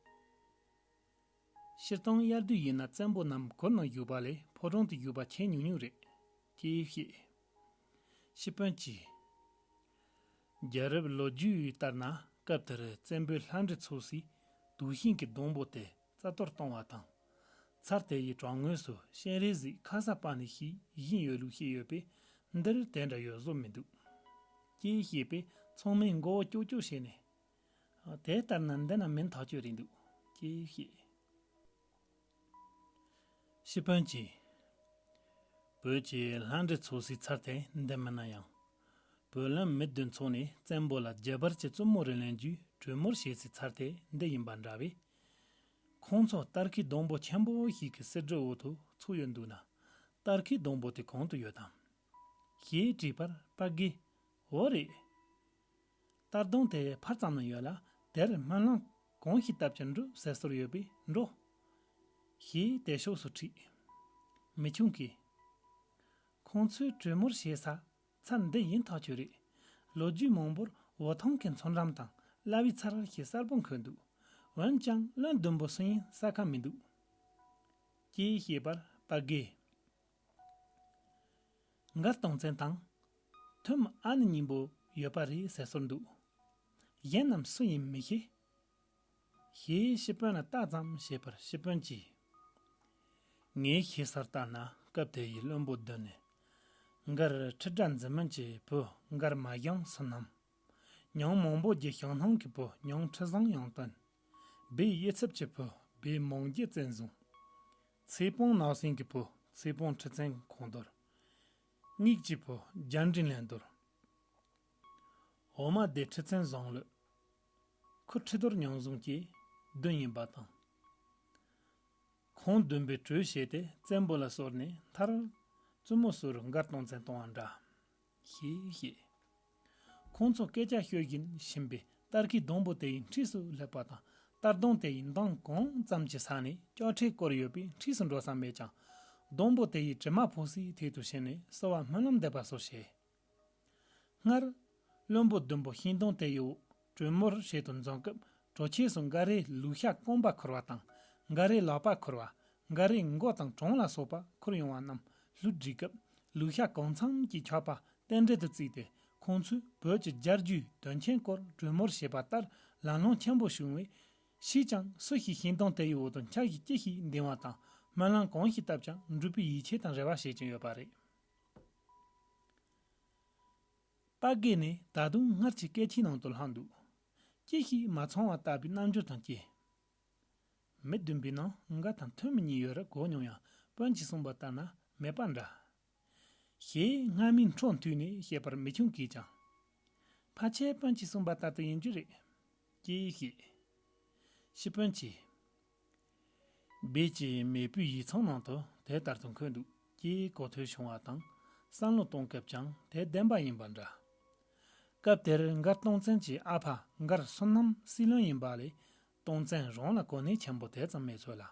སྤྱིར་བཏང་དབྱར་དུས་ཡིན་ན་བཙན་པོ་རྣམས་གུར་ནང་བཞུགས་པ་ལས་ཕོ་བྲང་དུ་བཞུགས་པ་ཆེས་ཉུང་ཉུང་རེད། ཅེས་བཤད། ཤི་དཔོན་གྱིས། རྒྱལ་རབས་ལོ་རྒྱུས་ལྟར་ན་སྐབས་དེར་བཙན་པོའི་ལྷ་འདྲེ་ཚོགས་སའི་དུག་ཤིང་གི་སྡོང་པོ་དེ་རྩ་གཏོར་བཏང་བ་དང་། ཚལ་དེ་ཡི་བྲག་ངོས་སུ་སྤྱན་རས་གཟིགས་ཁ་ས་པ་ཎི་ཞིག་བཞེངས་ཡོད་ལུགས་བཤད་ཡོད་པས་འདིར་དེ་འདྲ་ཡོད་བཟོ་མི་འདུག་ཅེས་བཤད་པས་ཚང་མས་མགོ་བོ་ཀྱོག་ཀྱོག་བྱས་ནས། དེ་ལྟར་ན་འདི་ན་མིན་ཐག་ཆོད་རེད་འདུག་ཅེས་བཤད། ཤི་དཔོན་གྱིས། བོད་ཀྱི་ལྷ་འདྲེ་ཚོགས་སའི་ཚལ་དེ་འདི་མིན་ན་ཡང་། བོད་ལྷ་མི་བདུན་ཚོགས་ནས་བཙན་པོ་ལ་རྒྱུ་སྦར་གྱི་བཙུན་མོ་རེ་ལེན་རྒྱུའི་གྲོས་མོལ་བྱེད་སའི་ཚལ་དེ་འདི་ཡིན་པ་འདྲ་བས། ཁོང་ཚོ་སྟར་ཁའི་སྡོང་པོ་ཆེན་པོ་ཞིག་གི་གསེར་སྒྲུབ་འོག་ཏུ་ཚོགས་ཡོད་འདུག་ན། སྟར་ཁའི་སྡོང་པོ་དེ་གང་དུ་ཡོད་དམ། ཞེས་དྲིས་པར་དཔལ་དགེས། འོ་རེད། སྟར་སྡོང་དེ་ཕར་ཙམ་ན་ཡོད་ལ། དེར་སྨོན་ལམ་གང་ཞིག་བཏབ་ཀྱང་འགྲུབ་ཟེར་སྲོལ་ཡོད་པས་འགྲོ། ཞེས་དེ་ཕྱོགས་སུ་ཁྲིད། མི་ཆུང་གིས། ཁོང་ཚོས་གྲོས་མོལ་བྱེད་ས་ཚལ་འདི་ཡིན་ཐག་ཆོད་རེད། ལོ་རྒྱུས་མང་པོར་འོ་ཐང་གི་མཚོ་འགྲམ་དང་གླ་བའི་ཚལ་ཞེས་གསལ་པོ་འཁོད་འདུག་འོན་ཀྱང་བློན་བདུན་པོ་སུ་ཡིན་གསལ་ཁ་མི་འདུག་ཅེས་བཤད་པར་དཔལ་དགེས། མགར་སྟོང་བཙན་དང་། ཐོན་མི་ཨ་ནེ་གཉིས་པོ་ཡོད་པ་རེད་ཟེར་སྲོལ་འདུག་གཞན་རྣམས་སུ་ཡིན་མི་ཤེས། ཞེས་ཤི་དཔོན་ལ་བལྟ་ཙམ་བྱས་པར་ཤི་དཔོན་གྱིས། ངས་ཤེས་སར་བལྟ་ན་སྐབས་དེ་ཡི་བློན་པོ་བདུན་ནས། མགར་ཁྲི་སྒྲ་འཛིན་མིན་གྱི་བུ་མགར་མ་གཞང་བསོད་ནམས། ཉང་མང་པོ་རྒྱལ་ཞང་སྣང་གི་བུ་ཉང་ཁྲི་བཟང་ཡང་སྟོན། སྦས་ཡེ་ཚབ་ཀྱི་བུ་སྦས་མང་རྒྱལ་བཙན་བཟུང་། ཚེ་སྤོང་ནག་སེང་གི་བུ་ཚེ་སྤོང་ཁྲི་བཙན་ཁོང་རྡོར། མིག་གི་བུ་རྒྱ་འབྲིང་ལན་རྡོར། འོ་མ་སྡེ་ཁྲི་བཙན་བཟང་ལོད། ཁུ་ཁྲི་རྡོར་ཉང་བཟུང་གིས་བདུན་ཡིན་པ་དང་། ཁོང་བདུན་པའི་གྲོས་བྱས་ཏེ་བཙན་པོ་ལ་གསོལ་ནས་མཐར་བཙུན་མོ་ཟུར་མགར་སྟོང་བཙན་གཏོང་བ་འདྲ། ཞེས་བཤད། ཁོང་ཚོ་སྐད་ཆ་ཤོད་བཞིན་ཕྱིན་པས་སྟར་ཁའི་སྡོང་པོ་དེ་ཡི་འཁྲིས་སུ་སླེབས་པ་དང་སྟར་སྡོང་དེ་ཡི་མདངས་གང་ཙམ་གྱི་ས་ནས་ལྕགས་ཁྲས་བསྐོར་ཡོད་པས་འཁྲིས་སུ་འགྲོ་ས་མེད་ཀྱང་། སྡོང་པོ་དེ་ཡི་དྲི་མ་ཕོག་སའི་ཐད་དུ་ཕྱིན་ནས་གསོལ་བ་སྨོན་ལམ་འདེབས་པ་སོགས་བྱས། སྔར། བློན་པོ་བདུན་པོ་ཤིང་སྡོང་དེ་ཡི་འོག་གྲོས་མོལ་བྱེད་དུ་འཛོམས་སྐབས་གྲོ་ཁྱེར་སུ་འགའ་རེས་ལུག་ཤ་སྐོམ་པ་ཁུར་བ་དང་འགའ་རེས་ལག་པ་ཁུར་བ། འགའ་རེས་མགོ་དང་གྲོང་ལ་སོགས་པ་ཁུར་ཡོང་བ་རྣམས་ལྷུ་བསྒྲིགས་སྐབས་ལུག་ཤ་གང་འཚམ་གྱིས་ཁྱབ་པ་རྟེན་འབྲེལ་དུ་བརྩིས་ཏེ་ཁོང་ཚོས་བོད་ཀྱི་རྒྱལ་རྒྱུད་དོན་ཆེན་སྐོར་གྲོས་མོལ་བྱས་པ་ལྟར་ལམ་ལྷོང་ཆེན་པོ་བྱུང་བས། ཕྱིས་ཀྱང་སུ་ཞིག་ཤིང་སྡོང་དེ་ཡི་འོག་ཏུ་འཆར་གཞི་ཅི་ཞིག་འདིང་བ་དང་སྨོན་ལམ་གང་ཞིག་བཏབ་ཀྱང་འགྲུབ་པའི་ཡིད་ཆེས་དང་རེ་བ་བྱེད་ཀྱིན་ཡོད་པ་རེད། དཔལ་དགེ་ནི་ད་དུང་སྔར་གྱི་སྐད་ཆའི་ནང་དུ་ལྷུང་འདུག་ཅི་ཞིག་མ་ཚང་བ་ལྟ་བུའི་རྣམ་འགྱུར་དང་བཅས། མི་བདུན་པའི་ནང་མགར་དང་ཐོན་མི་གཉིས་ཡོད་རེད་གོ་མྱོང་ཡང་དཔོན་གྱིས་གསུངས་པ་ལྟར་ན་མེད་པ་འདྲ། ཞེས་སྔ་མའི་འཕྲོ་མཐུད་ནས་བཤད་པར་མི་ཆུང་གིས་ཀྱང་། ཕལ་ཆེར་དཔོན་གྱིས་གསུངས་པ་ལྟར་དུ་ཡིན་རྒྱུ་རེད། ཅེས་བཤད། ཤི་དཔོན་གྱིས། སྦས་ཀྱི་མེས་པོའི་ཡིག་ཚང་ནང་དུ་དེ་ལྟར་དུ་འཁོད་འདུག་ཅེས་གོ་ཐོས་བྱུང་བ་དང་བསམ་བློ་གཏོང་སྐབས་ཀྱང་དེ་བདེན་པ་ཡིན་པ་འདྲ། སྐབས་དེར་མགར་སྟོང་བཙན་གྱི་ཨ་ཕ་མགར་བསོད་ནམས་སྲིད་བློན་ཡིན་པ་ལས་སྟོང་བཙན་རང་ལ་གོ་གནས་ཆེན་པོ་དེ་ཙམ་མེད་ཚོད་ལ།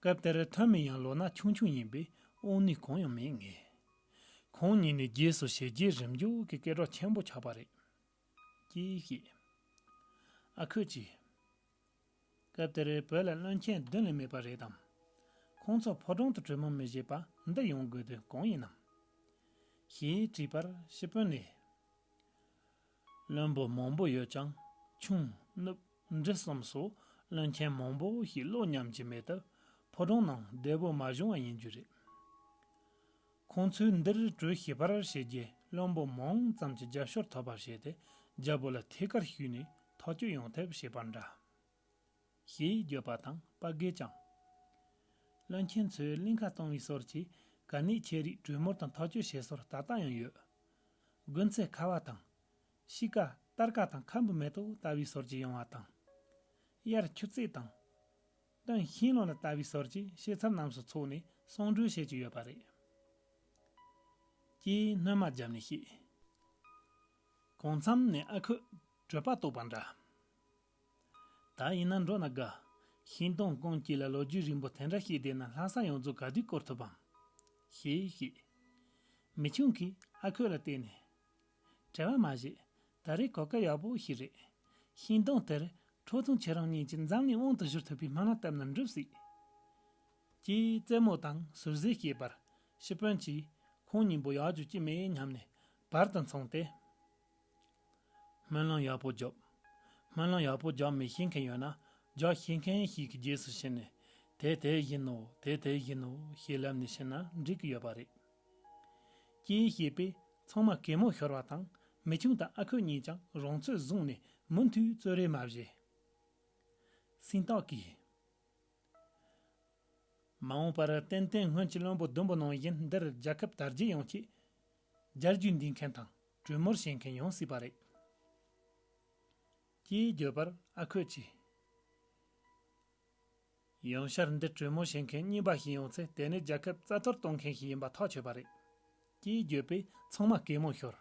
སྐབས་དེར་ཐོན་མི་ཡང་ལོ་ན་ཆུང་ཆུང་ཡིན་པས་དབང་ནུས་གང་ཡང་མེད་ངེས། ཁོང་ཉིད་ནི་རྗེས་སུ་བྱས་རྗེས་རིམ་འཇོག་གི་སྐད་གྲགས་ཆེན་པོ་ཆགས་པ་རེད། ཅེས་བཤད། ཨ་ཁུ་གྱིས། སྐབས་དེར་བོད་ལ་བློན་ཆེན་བདུན་ལས་མེད་པ་རེད་དམ། ཁོང་ཚོ་ཕོ་བྲང་དུ་གྲོས་མོལ་མི་བྱེད་པ་འདི་ཡོང་དགོས་དོན་གང་ཡིན་ནམ། ཞེས་དྲིས་པར་ཤི་དཔོན་ནས། བློན་པོ་མང་པོ་ཡོད་ཀྱང་ཆུང་ནུབ་འབྲི་གསུམ་སོགས་བློན་ཆེན་མང་པོ་ཞིག་བློ་མཉམ་གྱི་མེད་སྟབས་ཕོ་བྲང་ནང་བདེ་པོ་མ་བྱུང་བ་ཡིན་རྒྱུ་རེད། ཁོང་ཚོས་འདིར་གྲོས་ཞིབ་པར་བྱས་རྗེས་བློན་པོ་མང་ཙམ་གྱི་རྒྱབ་སྐྱོར་ཐོབ་པར་བྱས་ཏེ་རྒྱལ་པོ་ལ་ཐད་ཀར་ཞུས་ནས་ཐག་གཅོད་ཡོང་ཐབས་བྱས་པ་འདྲ། ཞེས་བརྗོད་པ་དང་དཔལ་དགེས་ཀྱང་། བློན་ཆེན་ཚོས་གླིང་ཁ་གཏོང་བའི་སོར་གྱིས་གལ་གནད་ཆེ་རིགས་གྲོས་མོལ་དང་ཐག་གཅོད་བྱེད་སོར་ད་ལྟ་ཡང་ཡོད། དགུན་ཚེ་ཁ་བ་དང་། དཔྱིད་ཀ་སྟར་ཀ་དང་ཁམ་བུ་མེ་ཏོག་ལྟ་བུའི་སོར་གྱིས་ཡོང་བ་དང་། དབྱར་ཆུ་རྩི་དང་། སྟོན་ཤིང་ལོ་ལ་ལྟ་བུའི་སོར་གྱིས་ཤེས་ཚར་རྣམས་སུ་ཚོགས་ནས་གསུང་གྲོས་བྱེད་ཀྱི་ཡོད་པ་རེད། ཅེས་སྣོན་མ་བརྒྱབ་ནས་བཤད། གང་འཚམ་ནས་ཨ་ཁུས་གྲོད་པ་ལྟོགས་པ་འདྲ། ད་ཡིན་ན་འགྲོ་ན་དགའ། ཤིང་སྡོང་ཀུན་གྱི་ལ་ལོ་རྒྱུས་རིང་པོ་དེ་འདྲ་ཤེས་བསྡད་ན་ལྷ་ས་ཡོངས་རྫོགས་ག་དུས་སྐོར་ཐུབ་བམ། ཞེས་བཤད། མི་ཆུང་གིས་ཨ་ཁུ་ལ་བལྟས་ནས། བྲེལ་བ་མ་བྱེད། ད་རེས་གོ་སྐབས་ཡག་པོ་ཞིག་རེད། ཤིང་སྡོང་དེར་ཁྲོ་ཐུང་ཁྱེད་རང་གཉིས་ཀྱིས་འཛམ་གླིང་དབང་དུ་བསྒྱུར་ཐུབ་པའི་སྨོན་ལམ་བཏབ་ན་འགྲུབ་སྲིད། ཅེས་རྩེད་མོ་དང་ཟུར་ཟའི་སྐྱེས་པར་ཤི་དཔོན་གྱིས་ཁོང་གཉིས་པོ་ཡག་རྒྱུ་ཅི་མེད་སྙམ་ནས་བར་དུ་མཚུངས་ཏེ། སྨོན་ལམ་ཡག་པོ་རྒྱོབ། སྨོན་ལམ་ཡག་པོ་རྒྱོབ་མི་ཤེས་མཁན་ཡོད་ན་རྒྱོབ་ཤེས་མཁན་ཞིག་གི་རྗེས་སུ་ཕྱིན་ནས་དེ་དེ་བཞིན་ནོ་དེ་དེ་བཞིན་ནོ་ཞེས་ལབ་ནས་ཕྱིན་ན་འགྲིག་གི་ཡོད་པ་རེད། ཅེས་བཤད་པས་ཚང་མ་གད་མོ་ཤོར་བ་དང་མི་ཆུང་དང་ཨ་ཁུ་གཉིས་ཀྱང་རང་ཚོད་བཟུང་ནས་མུ་མཐུད་རྩོད་རེས་མ་བྱས། སེང་སྟག་གིས། མ་འོངས་པར་ཏན་ཏན་སྔོན་གྱི་བློན་པོ་བདུན་པོ་ནང་བཞིན་འདིར་རྒྱལ་ཁབ་དར་རྒྱས་ཡོང་ཆེད། རྒྱལ་རྒྱུད་འདིའི་མཁན་དང་གྲོས་མོལ་བྱེད་མཁན་ཡོང་སྲིད་པ་རེད། ཅེས་བརྗོད་པར་ཨ་ཁུ་ཆེ། ཡང་ཤར་འདི་གྲོས་མོལ་བྱེད་མཁན་གཉིས་པ་ཞིག་ཡོང་ཚེ་དེ་ནི་རྒྱལ་ཁབ་རྩ་གཏོར་གཏོང་མཁན་ཞིག་ཡིན་པ་ཐག་ཆོད་པ་རེད། ཅེས་བརྗོད་པས་ཚང་མ་གད་མོ་ཤོར།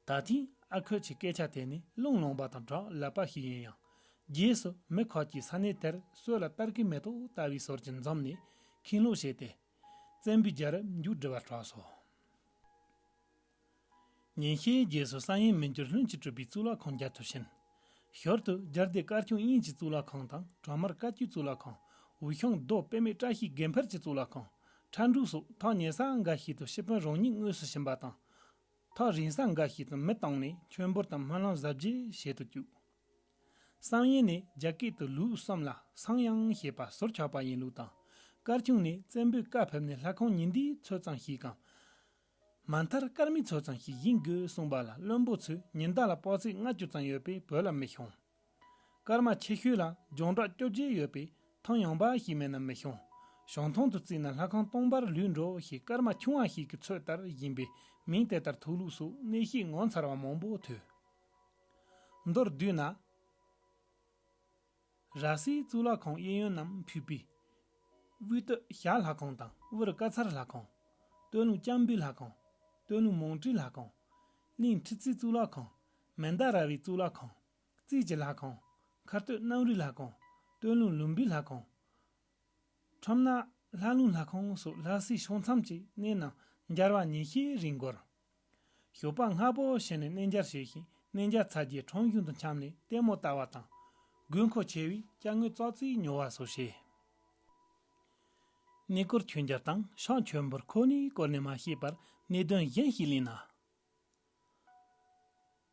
ད་ཐེངས་ཨ་ཁུ་ཆེའི་སྐད་ཆ་དེ་ནི་རླུང་ལངས་པ་དང་སྦྲགས་ལབ་པ་ཞིག་ཡིན་ཡང་། རྗེས་སུ་མི་ཁོག་གི་ས་གནས་དེར་སྲོད་ལ་སྟར་གི་མེ་ཏོག་ལྟ་བུའི་ཟོར་གྱིས་འཛོམས་ནས་ཁེངས་ལོག་བྱས་ཏེ། བཙན་པོའི་རྒྱལ་རབས་མཇུག་སྒྲིལ་བར་གྲགས་སོ། ཉིན་ཤས་རྗེས་སུ་བསམ་ཡས་མི་འགྱུར་ལྷུན་གྱིས་གྲུབ་པའི་གཙུག་ལག་ཁང་རྒྱབ་ཏུ་ཕྱིན། ཞོར་དུ་རྒྱལ་སྡེ་དཀར་ཁྱུང་དབྱིན་ཇིའི་གཙུག་ལག་ཁང་དང་གྲོ་དམར་བཀའ་བརྒྱུད་གཙུག་ལག་ཁང་། འོད་ཤོང་རྡོ་པདྨའི་བཀྲ་ཤིས་དགེ་འཕེལ་གྱི་གཙུག་ལག་ཁང་། ཁྲ་འབྲུག་སོགས་ཐག་ཉེ་ས་འགའ་ཞིག་ཏུ་ཤི་དཔོན་རང་ཉིད་དངོས་སུ་ཕྱིན་པ་དང་། ཐག་རིང་ས་འགའ་ཞིག་ཏུ་མི་བཏང་ནས་མཆོད་འབུལ་དང་སྨོན་ལམ་གཟབ་རྒྱས་བྱེད་དུ་བཅུག་བསམ་ཡས་ནས་རྒྱ་སྐད་དུ་ལུགས་གསུམ་ལ་སང་ཡང་ཞེས་པ་ཟུར་ཆག་པ་ཡིན་ལུགས་དང་། དཀར་ཁྱུང་ནས་བཙན་པོས་བཀའ་ཕེབས་ནས་ལྷ་ཁང་ཉིན་དེའི་ཚོད་ཙམ་ཞིག་གམ། མ་མཐར་སྐར་མའི་ཚོད་ཙམ་ཞིག་ཡིན་དགོས་གསུངས་པ་ལ་བློན་པོ་ཚོས་ཉིན་ཟླ་ལ་དཔག་ཚད་ལྔ་བཅུ་ཙམ་ཡོད་པས་བོད་ལ་མི་ཤོང་། སྐར་མ་ཆེ་ཤོས་ལ་རྒྱང་གྲགས་བཅོ་བརྒྱད་ཡོད་པས་ཐེངས་ཡངས་པ་ཞིག་མེད་ན་མི་ཤོང་། བྱང་ཐང་དུ་བརྩིས་ན་ལྷ་ཁང་སྟོང་པར་ལུས་འགྲོ་ཞེས་སྐར་མ་ཆུང་བ་ཞིག་གི་ཚོད་ལྟར་ཡིན་པས་མིང་དེ་ལྟར་ཐོགས་ལུགས་སོགས་གནས་བཤད་ངོ་མཚར་བ་མང་པོ་ཐོས། མདོར་བསྡུས་ན། ར་སའི་གཙུག་ལག་ཁང་གཡས་གཡོན་རྣམས་ཕུད་པའི། དབུས་སྟོད་ཞྭ་ལྷ་ཁང་དང་དབུ་རུ་དཀར་ཚལ་ལྷ་ཁང་། སྟོད་ལུང་སྤྱང་པོའི་ལྷ་ཁང་། སྟོད་ལུང་མང་ཁྲིའི་ལྷ་ཁང་། གླིང་ཁྲི་རྩིའི་གཙུག་ལག་ཁང་། མན་དཱ་ར་བའི་གཙུག་ལག་ཁང་། རྩིས་ཀྱི་ལྷ་ཁང་། མཁར་སྟོད་གནམ་རིའི་ལྷ་ཁང་། སྟོད་ལུང་ལུམ་བིའི་ལྷ་ཁང་། ཁྲོམ་ན་ལྷ་ལུང་ལྷ་ཁང་སོགས་ལྷ་སའི་ཕྱོགས་མཚམས་ཀྱི་གནས་རྣམས་འབྱར་བ་ཉིན་ཤས་རིང་འགོར། ཞོགས་པ་སྔ་པོ་ཕྱིན་ནས་གནས་མཇལ་བྱས་ཤིང་གནས་མཇལ་ཚར་རྗེས་ཁྲོམ་གཞུང་དུ་འཁྱམས་ནས་ལྟད་མོ་ལྟ་བ་དང་། དགོས་མཁོ་ཆེ་བས་ཅ་དངོས་ཙག་ཙིག་ཉོ་བ་སོགས་བྱས། གནས་སྐོར་མཆོད་མཇལ་དང་ཕྱག་མཆོད་འབུལ་ཁོ་ནའི་སྐོར་ནས་མ་ཤེས་པར་གནད་དོན་གཞན་ཞིག་གླེང་ན།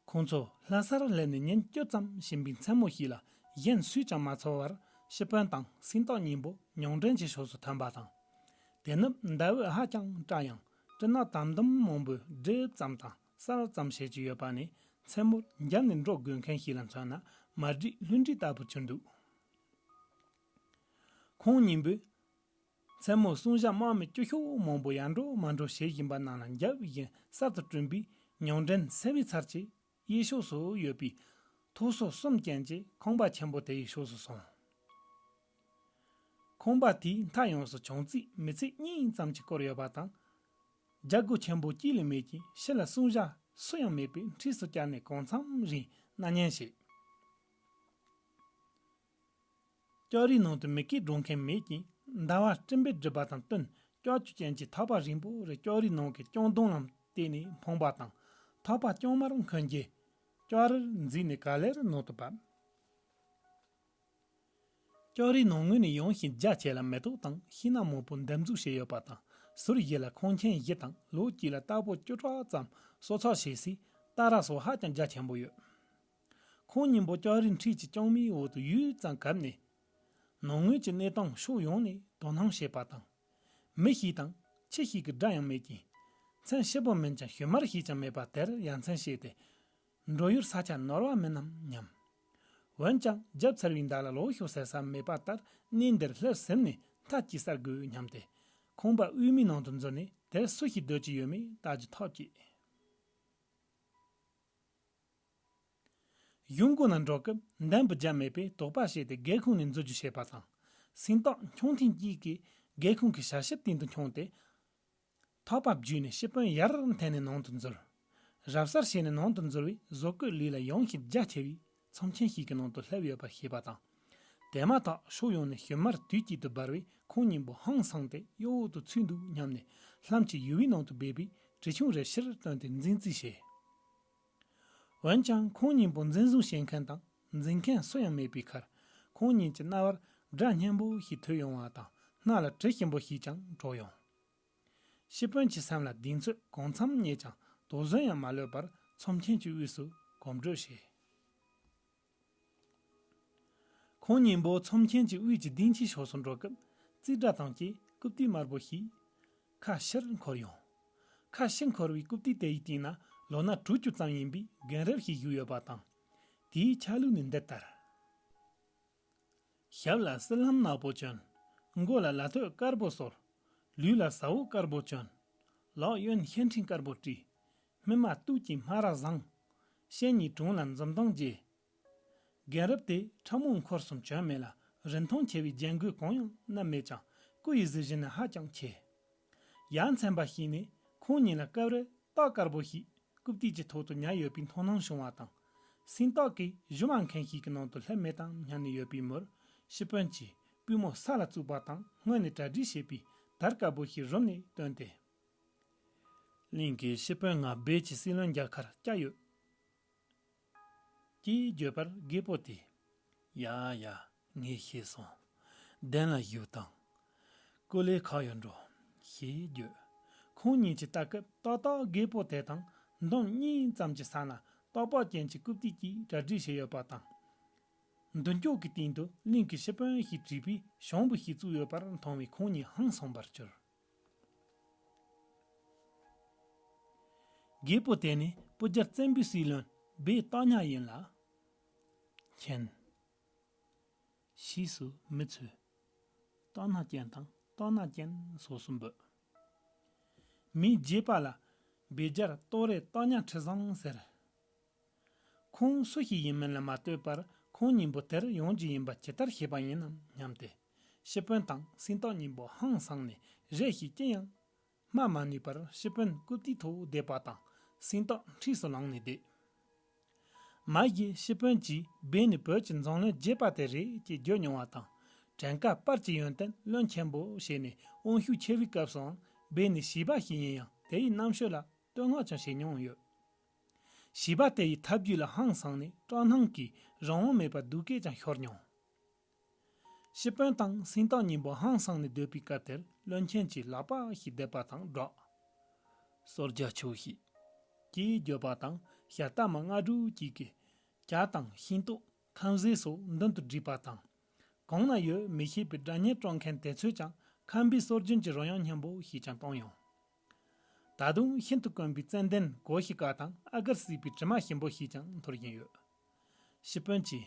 ཁོང་ཚོ་ལྷ་སར་སླེབས་ནས་ཉིན་བཅུ་ཙམ་ཕྱིན་པའི་མཚན་མོ་ཞིག་ལ་གཞན་སུས་ཀྱང་མ་ཚོར་བར་ཤི་དཔོན་དང་སེང་སྟག་གཉིས་པོ་ཉང་བྲན་གྱི་ཕྱོགས་སུ་ཐོན་པ་དང་། དེ་ནི་ཟླ་འོད་ཧ་ཅང་བཀྲ་ཡང་སྤྲིན་ནག་དམ་དུམ་མང་པོས་སྒྲིབ་ཙམ་དང་གསལ་ཙམ་བྱེད་ཀྱི་ཡོད་པ་ནི་མཚན་མོར་འཇབ་ནས་འགྲོ་དགོས་མཁན་ཞིག་ལ་མཚོན་ན་མ་བསྒྲིགས་ལྷུན་སྒྲིག་ལྟ་བུ་གྱུར་འདུག་ཁོང་གཉིས་པོས། མཚན་མོ་སྲུང་བྱ་དམག་མི་སྐྱོ་ཤོས་མང་པོ་ཡར་འགྲོ་མར་འགྲོ་བྱེད་བཞིན་པ་རྣམས་ལ་འཇབ་བཞིན་གསར་དུ་བསྐྲུན་པའི་ཉང་བྲན་སེ་བའི་ཚལ་གྱི་གཡས་ཕྱོགས་སུ་ཡོད་པའི་ཐོ་སོ་གསུམ་ཅན་གྱི་ཁང་པ་ཆེན་པོ་དེའི་ཕྱོགས་སུ་སོང་། ཁང་པ་དེའི་མཐའ་ཡོངས་སུ་བྱང་རྩིག་མི་ཚད་གཉིས་ཙམ་གྱིས་བསྐོར་ཡོད་པ་དང་། རྒྱ་སྒོ་ཆེན་པོ་གཅིག་ལས་མེད་ཅིང་ཕྱི་ལ་སྲུང་བྱ་སུ་ཡང་མེད་པས་འཁྲིས་སུ་བཅར་ནས་གང་འཚམ་རིང་སྣ་ཉན་བྱེད། ལྕགས་རིའི་ནང་དུ་མི་སྐད་སྒྲོག་མཁན་མེད་ཀྱང་ཟླ་བ་སྤྲིན་པས་སྒྲིབ་པ་དང་བསྟུན་ལྕགས་ཀྱུ་ཅན་གྱི་ཐག་པ་རིང་པོ་རེ་ལྕགས་རིའི་ནང་གི་ལྕང་སྡོང་ལ་བལྟས་ནས་འཕངས་པ་དང་ཐག་པ་ལྕང་མར་འཁོན་རྗེས་ལྕགས་རིར་འཛེགས་ནས་ག་ལེར་ནང་དུ་བབས། ལྕགས་རིའི་ནང་ངོས་ནས་ཡངས་ཤིང་རྒྱ་ཆེ་ལ་མེ་ཏོག་དང་ཤིང་ནགས་མང་པོ་འདེབས་འཛུགས་བྱས་ཡོད་པ་དང་ཟུར་བཞི་ལ་ཁང་ཆེན་བཞི་དང་ལོ་གཅིག་ལ་རྟ་ཕོ་བཅུ་ཕྲག་ཙམ་གསོ་ཚགས་བྱེད་སའི་རྟ་ར་སོགས་ཧ་ཅང་རྒྱ་ཆེན་པོ་ཡོད། ཁོང་གཉིས་པོ་ལྕགས་རིའི་འཁྲིས་ཀྱི་ལྕང་མའི་འོག་ཏུ་ཡུད་ཙམ་གབ་ནས། ནང་ངོས་ཀྱི་གནས་སྟངས་ཕྱོགས་ཡོངས་ནས་དོ་སྣང་བྱེད་པ་དང་། མི་ཞིག་དང་ཁྱི་ཞིག་གི་སྒྲ་ཡང་མེད་ཅིང་། མཚན་ཞིབ་པོ་མིན་ཀྱང་ཞུན་མར་ཞིག་ཀྱང་མེད་པ་དེར་ཡ་མཚན་སྐྱེས་ཏེ། འགྲོ་ཡུལ་ས་ཆ་ནོར་བ་མིན་ནམ་སྙམ། འོན་ཀྱང་རྒྱབ་ཚར་བའི་མདའ་ལ་ལོག་ཤོག་ཟེར་ས་མེད་པ་ལྟར་གནས་འདིར་སླེབས་ཟིན་ནས་མཐའ་དཀྱིལ་གསར་དགོས་སྙམ་སྟེ། ཁང་པ་དབུས་མའི་ནང་དུ་འཛུལ་ནས་དེར་སུ་ཞིག་སྡོད་ཀྱི་ཡོད་མེད་བལྟ་རྒྱུ་ཐག་བཅད། གཞུང་སྒོ་ནས་འགྲོ་སྐབས་འདན་བུ་བརྒྱབ་མེད་པས་དོགས་པ་བྱས་ཏེ་སྒེའུ་ཁུང་ནས་འཛུལ་རྒྱུ་བྱས་པ་དང་། སེང་སྟག་མཆོང་ཐེངས་གཅིག་གིས་སྒེའུ་ཁུང་གི་ཞལ་ཕྱེད་སྟེང་དུ་མཆོངས་ཏེ། ཐག་པ་བརྒྱུས་ནས་ཤི་དཔོན་ཡར་འཐེན་ནས་ནང་དུ་འཛུལ། རབ་གསལ་བྱས་ནས་ནང་དུ་འཛུལ་བས་བཟོ་བཀོད་ལུས་ལ་ཡངས་ཤིང་རྒྱ་ཆེ་བའི་ཚོམས་ཆེན་ཞིག་གི་ནང་དུ་སླེབས་ཡོད་པ་ཤེས་པ་དང་། དེ་མ་ཐག་ཕྱོགས་ཡོངས་ནས་ཞུན་མར་དུས་གཅིག་ཏུ་འབར་བས་ཁོང་གཉིས་པོ་ཧང་སངས་ཏེ་གཡོ་འོག་ཏུ་ཚུད་འདུག་སྙམ་ནས་ལྷམ་གྱིས་ཡུ་བའི་ནང་དུ་སྦས་པའི་གྲི་ཆུང་རེ་ཕྱིར་བཏོན་ཏེ་འཛིང་རྩིས་བྱས། འོན་ཀྱང་ཁོང་གཉིས་པོ་འཛིན་བཟུང་བྱེད་མཁན་དང་འཛིན་མཁན་སུ་ཡང་མེད་པའི་ཁར། ཁོང་གཉིས་ཀྱི་རྣ་བར་སྒྲ་སྙན་པོ་ཞིག་ཐོས་ཡོང་བ་དང་སྣ་ལ་དྲི་ཞིམ་པོ་ཞིག་ཀྱང་དྲོ་ཡོང་། ཤི་དཔོན་གྱི་སེམས་ལ་གདེང་ཚོད་གང་འཚམ་རྙེད་ཀྱང་དོགས་ཟོན་ཡང་མ་ལོས་པར་ཚོམས་ཆེན་གྱི་དབུས་སུ་གོམ་བགྲོད་བྱས། ཁོང་གཉིས་པོ་ཚོམས་ཆེན་གྱི་དབུས་ཀྱི་ལྡིང་ཆའི་ཕྱོགས་སུ་འགྲོ་སྐབས་རྩིས་སྒྲ་དང་བཅས་རྐུབ་སྟེགས་དམར་པོ་ཞིག་ཁ་ཕྱིར་འཁོར་ཡོང་། ཁ་ཕྱིར་འཁོར་བའི་རྐུབ་སྟེགས་དེའི་སྟེང་ན་ལོ་ན་དྲུག་ཅུ་ཙམ་ཡིན་པའི་རྒན་རབས་ཤིག་བཞུགས་ཡོད་པ་དང་། དེའི་ཆ་ལུགས་ནི་འདི་ལྟར། ཞབས་ལ་བསིལ་ལྷམ་ནག་པོ་གྱོན། མགོ་ལ་ལ་ཐོད་དཀར་པོ་གསོལ། ལུས་ལ་ཟ་འོག་དཀར་པོ་གྱོན། ལག་གཡོན་ཤེལ་ཕྲེང་དཀར་པོ་དཀྲིས། སྨིན་མ་དུག་གི་སྨ་ར་བཟང་། བཤེས་གཉེན་དྲུང་ལ་འཛུམ་མདངས་རྒྱས། རྒན་རབས་དེ་ཕྲ་མོ་འཁོར་གསུམ་གྱོན་མེད་ལ། རིན་ཐང་ཆེ་བའི་རྒྱན་གོས་གང་ཡང་བསྣམས་མེད་ཀྱང་སྐུ་ཡི་གཟི་བྱིན་ནི་ཧ་ཅང་ཆེ། ཡ་མཚན་པ་ཞིག་ནི་ཁོང་ཉིད་ལ་སྐབས་རེ་སྟག་དཀར་པོ་ཞིག་རྐུབ་སྟེགས་ཀྱི་ཐོག་ཏུ་ཉལ་ཡོད་པའི་མཐོང་སྣང་བྱུང་བ་དང་། སེང་སྟག་གིས་གཞོམ་པ་མཁན་ཞིག་གི་ནང་དུ་སླེབས་མེད་དམ་སྙམ་ནས་ཡོད་པའི་མུར། ཤི་དཔོན་གྱིས་པུས་མོ་ས་ལ་བཙུགས་པ་དང་སྔོན་ནས་གྲ་སྒྲིག་བྱས་པའི་དར་དཀར་པོ་ཞིག་རུམ་ནས་བཏོན་ཏེ། གླིང་གི་ཤི་དཔོན་ང་སྦས་ཀྱི་སྲིད་བློན་རྒྱལ་ཁར་བཅར་ཡོད། ཅེས་བརྗོད་པར་རྒད་པོ་དེས། ཡ་ཡ། ངས་ཤེས་སོང་། གདན་ལ་བཞུགས་དང་། ཀུ་ལེ་ཁ་ཡོད་འགྲོ། ཞེས་བརྗོད། ཁོང་གཉིས་ཀྱིས་ལྟ་སྐབས་ཏག་ཏག་རྒད་པོ་དེ་དང་འདོམ་གཉིས་ཙམ་གྱི་ས་ན་སྟག་ལྤགས་ཅན་གྱི་རྐུབ་སྟེགས་ཀྱིས་གྲ་སྒྲིག་བྱས་ཡོད་པ་དང་། མདུན་ཅོག་གི་སྟེང་དུ་གླིང་གི་ཤི་དཔོན་ཞེས་བྲིས་པའི་བྱང་བུ་ཞིག་བཙུགས་ཡོད་པར་མཐོང་བས་ཁོང་གཉིས་ཧང་སངས་པར་གྱུར། རྒད་པོ་དེ་ནི་སྤུ་རྒྱལ་བཙན་པོའི་སྲིད་བློན་སྦས་སྟག་ཉག་ཡིན་ལ། མཁྱེན། ཕྱིས་སུ་མི་ཚོས་སྟག་སྣ་ཅན་དང་སྟག་སྣ་ཅན་སོགས་སུ་འབོད། མིའི་རྒྱུད་པ་ལ་སྦས་རྒྱལ་ཏོ་རེ་སྟག་ཉག་ཁྲི་བཟང་ཟེར། ཁོང་སུ་ཞིག་ཡིན་མིན་ལ་མ་ལྟོས་པར་ཁོང་གཉིས་པོ་དེར་ཡོང་རྒྱུ་ཡིན་པ་ཇི་ལྟར་ཤེས་པ་ཡིན་ནམ་སྙམ་སྟེ། ཤི་དཔོན་དང་སེང་སྟག་གཉིས་པོ་ཧང་སངས་ནས་རེ་ཞིག་ཅི་ཡང་སྨྲ་མ་ནུས་པར་ཤི་དཔོན་རྐུབ་སྟེགས་ཐོག་བསྡད་པ་དང་སེང་སྟག་འཁྲིས་སུ་ལངས་ནས་བསྡད། མ་གཞི་ཤི་དཔོན་གྱིས་སྦས་ནི་བོད་ཀྱི་འཛམ་གླིང་རྒྱས་པ་དེ་རེད་ཅེས་བརྗོད་མྱོང་བ་དང་། བྲན་ཀ་པར་གྱི་ཡོན་ཏན་བློན་ཆེན་པོ་ཞེས་ནས་དབང་ཤུགས་ཆེ་བའི་སྐབས་སུའང་སྦས་ནི་བྱིས་པ་ཞིག་ཡིན་ཡང་དེའི་རྣམ་དཔྱོད་ལ་བསྟོད་བསྔགས་ཀྱང་བྱེད་མྱོང་ཡོད། བྱིས་པ་དེ་ཡི་ཐབས་ཇུས་ལ་ཧང་སངས་ནས་སྐྲག་སྣང་གིས་རང་དབང་མེད་པར་སྡུག་སྐད་ཀྱང་ཤོར་མྱོང་། ཤི་དཔོན་དང་སེང་སྟག་གཉིས་པོ་ཧང་སངས་ནས་སྡོད་པའི་སྐབས་དེར་བློན་ཆེན་གྱིས་ལག་པ་ཞིག་བསྡད་པ་དང་སྦྲགས། གསོལ་ཇ་མཆོད་ཞིག་ཅེས་བརྗོད་པ་དང་ཞལ་ཏ་མ་ལྔ་དྲུག་ཅིག་གིས་ཇ་དང་ཤིང་ཏོག་ཁམ་ཟས་སོགས་མདུན་དུ་བསྒྲིགས་པ་དང་། གང་ན་ཡོད་མི་ཤེས་པའི་སྒྲ་སྙན་དཀྲོག་མཁན་དེ་ཚོས་ཀྱང་ཁམས་པའི་སྲོལ་རྒྱུན་གྱི་རོལ་དབྱངས་སྙན་པོ་ཞིག་ཀྱང་བཏང་ཡོང་། ད་དུང་ཤིན་ཏུ་དཀོན་པའི་ཙན་དན་གོ་ཤི་ཀ་དང་ཨ་གར་སྲིད་པའི་དྲི་མ་ཞིམ་པོ་ཞིག་ཀྱང་འཐོར་བཞིན་ཡོད། ཤི་དཔོན་གྱིས།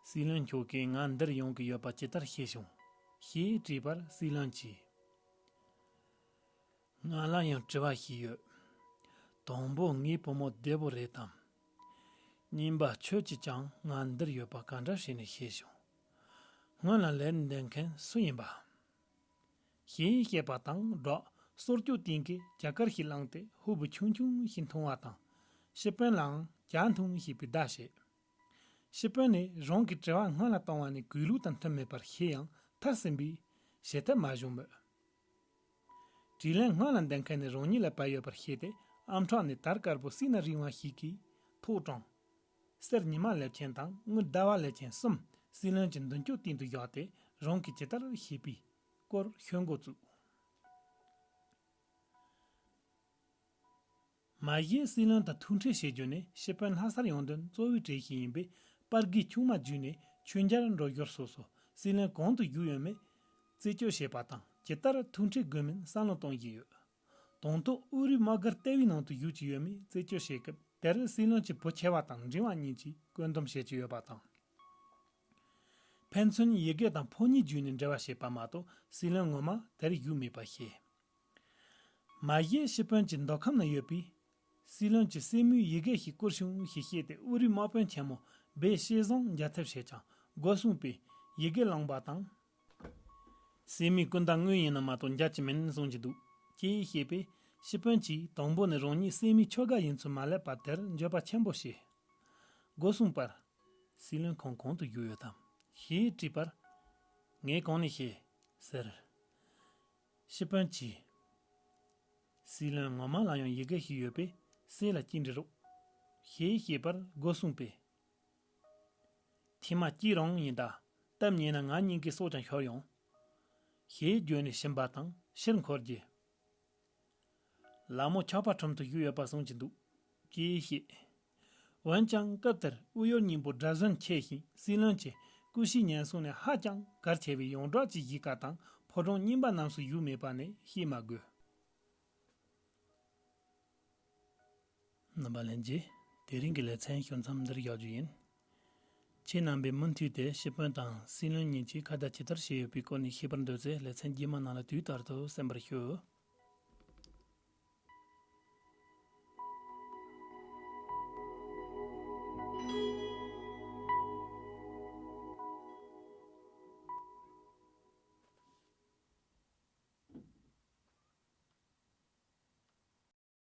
སྲིད་བློན་མཆོག་གིས་ང་འདིར་ཡོང་གི་ཡོད་པ་ཇི་ལྟར་ཤེས་བྱུང་ཞེས་དྲིས་པར་སྲིད་བློན་གྱིས། ང་ལ་ཡང་དྲི་བ་ཞིག་ཡོད། དང་པོ་ངའི་བུ་མོ་བདེ་པོ་རེད་དམ། གཉིས་པ་ཁྱོད་ཀྱིས་ཀྱང་ང་འདིར་ཡོད་པ་ག་འདྲ་བྱས་ནས་ཤེས་བྱུང་། སྔོན་ལ་ལས་འདེམས་མཁན་སུ་ཡིན་པ། ཞེས་བཤད་པ་དང་སྦྲགས་སོར་སྐྱོད་སྟེང་གི་ཇ་དཀར་ཞིག་བླངས་ཏེ་ཧུབ་བུ་ཆུང་ཆུང་ཞིག་འཐུང་བ་དང་། ཤི་དཔོན་ལའང་ཇ་འཐུང་ཞེས་པའི་བརྡ་བྱས། ཤི་དཔོན་ནི་རང་གི་དྲི་བ་སྔོན་ལ་བཏང་བ་ནི་གུས་ལུགས་དང་མཐུན་མེད་པར་ཤེས་ཡང་མཐར་ཟིན་པས་བྱེད་ཐབས་མ་བྱུང་མོད། དྲིས་ལན་སྔོན་ལ་འདེམས་མཁན་ནི་རང་ཉིད་ལ་བབས་ཡོད་པར་ཤེས་ཏེ་ཨམ་ཕྲག་ནས་དར་དཀར་པོ་སྲིད་ན་རིང་བ་ཞིག་གིས་ཐོག་དྲངས། གསེར་ཉི་མ་ལེབ་ཅན་དང་དངུལ་ཟླ་བ་ལེབ་ཅན་གསུམ་སྲིད་བློན་གྱི་མདུན་ཅོག་སྟེང་དུ་བཞག་སྟེ་རང་གིས་ཇི་ལྟར་ཤེས་པའི་སྐོར་ཤོད་འགོ་བཙུགས། མ་གཞི་སྲིད་བློན་དང་ཐུག་འཕྲད་བྱེད་རྒྱུ་ནི་ཤི་དཔོན་ལྷ་སར་ཡོང་དོན་གཙོ་བོའི་གྲས་ཤིག་ཡིན་པས་པར་རྒས་ཆུང་མ་བརྒྱུད་ནས་ཆོས་མཇལ་འགྲོ་ཞོར་སོ་སོ་སྲིད་བློན་གང་དུ་བཞུགས་ཡོད་མེད་རྩད་གཅོད་བྱེད་པ་དང་ཇི་ལྟར་ཐུག་འཕྲད་དགོས་མིན་བསམ་བློ་གཏོང་བཞིན་ཡོད། དང་ཐོག་དབུ་རུའི་དམག་སྒར་ལྟེ་བའི་ནང་དུ་བཞུགས་ཀྱི་ཡོད་མེད་རྩད་གཅོད་བྱེད་སྐབས་དེར་སྲིད་བློན་གྱི་བུ་ཆེ་བ་དང་འབྲིང་བ་གཉིས་ཀྱིས་བཀོད་འདོམས་བྱེད་ཀྱི་ཡོད་པ་དང་། ཕན་ཚུན་ཡི་གེ་དང་ཕོ་ཉའི་བརྒྱུད་ནས་འབྲེལ་བ་བྱེད་པ་མ་གཏོགས་སྲིད་བློན་ངོ་མ་དེར་བཞུགས་མེད་པ་ཤེས། མ་གཞི་ཤི་དཔོན་གྱི་མདོ་ཁམས་ན་ཡོད་པའི་སྲིད་བློན་གྱི་སྲས་མོའི་ཡི་གེ་ཞིག་བསྐུར་བྱུང་ཞེས་བཤད་དེ་དབུ་རུའི་དམག་དཔོན་ཆེན་མོ་སྦས་ཤེས་བཟང་མཇལ་ཐབས་བྱེད་ཀྱང་སྒོ་སྲུང་པས་ཡི་གེ་བླངས་པ་དང་། སྲས་མོའི་སྐུ་ཟླ་དངོས་ཡིན་ན་མ་གཏོགས་མཇལ་གྱི་མིན་གསུང་གྱི་འདུག་ཅེས་བཤད་པས་ཤི་དཔོན་གྱིས་དང་པོ་ནས་རང་ཉིད་སྲས་མོའི་ཁྱོ་ག་ཡིན་ཚུལ་མ་སླེབས་པ་དེར་འགྱོད་པ་ཆེན་པོ་བྱས། སྒོ་སྲུང་པར། སྲིད་བློན་ཁོང་གང་དུ་བཞུགས་ཡོད་དམ། ཞེས་དྲིས་པར། ངས་གང་ནས་ཤེས། ཟེར། ཤི་དཔོན་གྱིས། སྲིད་བློན་ངོ་མ་ལ་ཡང་ཡི་གེ་ཞིག་ཡོད་པས་སྲས་ལ་བཅར་འདྲི་རོགས། ཞེས་བཤད་པར་སྒོ་སྲུང་པས། ཐེངས་མ་གཅིག་རང་ཡིན་ད། སྟབས་ཉེས་ན་ང་གཉིས་ཀའི་སྲོག་ཀྱང་ཤོར་ཡོང་། ཞེས་བརྗོད་ནས་ཕྱིན་པ་དང་ཕྱིར་འཁོར་རྗེས། ལ་མོ་ཆགས་པ་ཁྲོམ་དུ་བཞུགས་ཡོད་པ་གསུང་གི་འདུག་ཅེས་བཤད། འོན་ཀྱང་སྐབས་དེར་དབུ་གཡོར་སྙིང་པོ་སྒྲ་གཟན་ཆེ་ཞིང་སྲིད་བློན་གྱི་སྐུ་ཕྱིའི་ཉེན་སྲུང་ནས་ཧ་ཅང་གལ་ཆེ་བའི་ཡོངས་གྲགས་ཀྱི་གཞིས་ཀ་དང་ཕོ་བྲང་རྙིང་པ་རྣམས་སུ་བཞུགས་མེད་པ་ནི་བཤད་མ་དགོས། རྣམ་པ་ལྷན་རྒྱས། དེ་རིང་གི་ལེ་ཚན་ཞུ་མཚམས་འདིར་བཞག་རྒྱུ་ཡིན། ཁྱེད་རྣམ་པས་མུ་མཐུད་དེ་སྤྱི་དཔོན་དང་སྲིད་བློན་གཉིས་ཀྱིས་ཁ་བརྡ་ཇི་ལྟར་བྱས་ཡོད་པའི་སྐོར་ནས་ཤེས་པར་འདོད་ཚེ། ལེ་ཚན་རྗེས་མ་ནང་ལ་དུས་ལྟར་དུ་གསན་པར་ཞུ།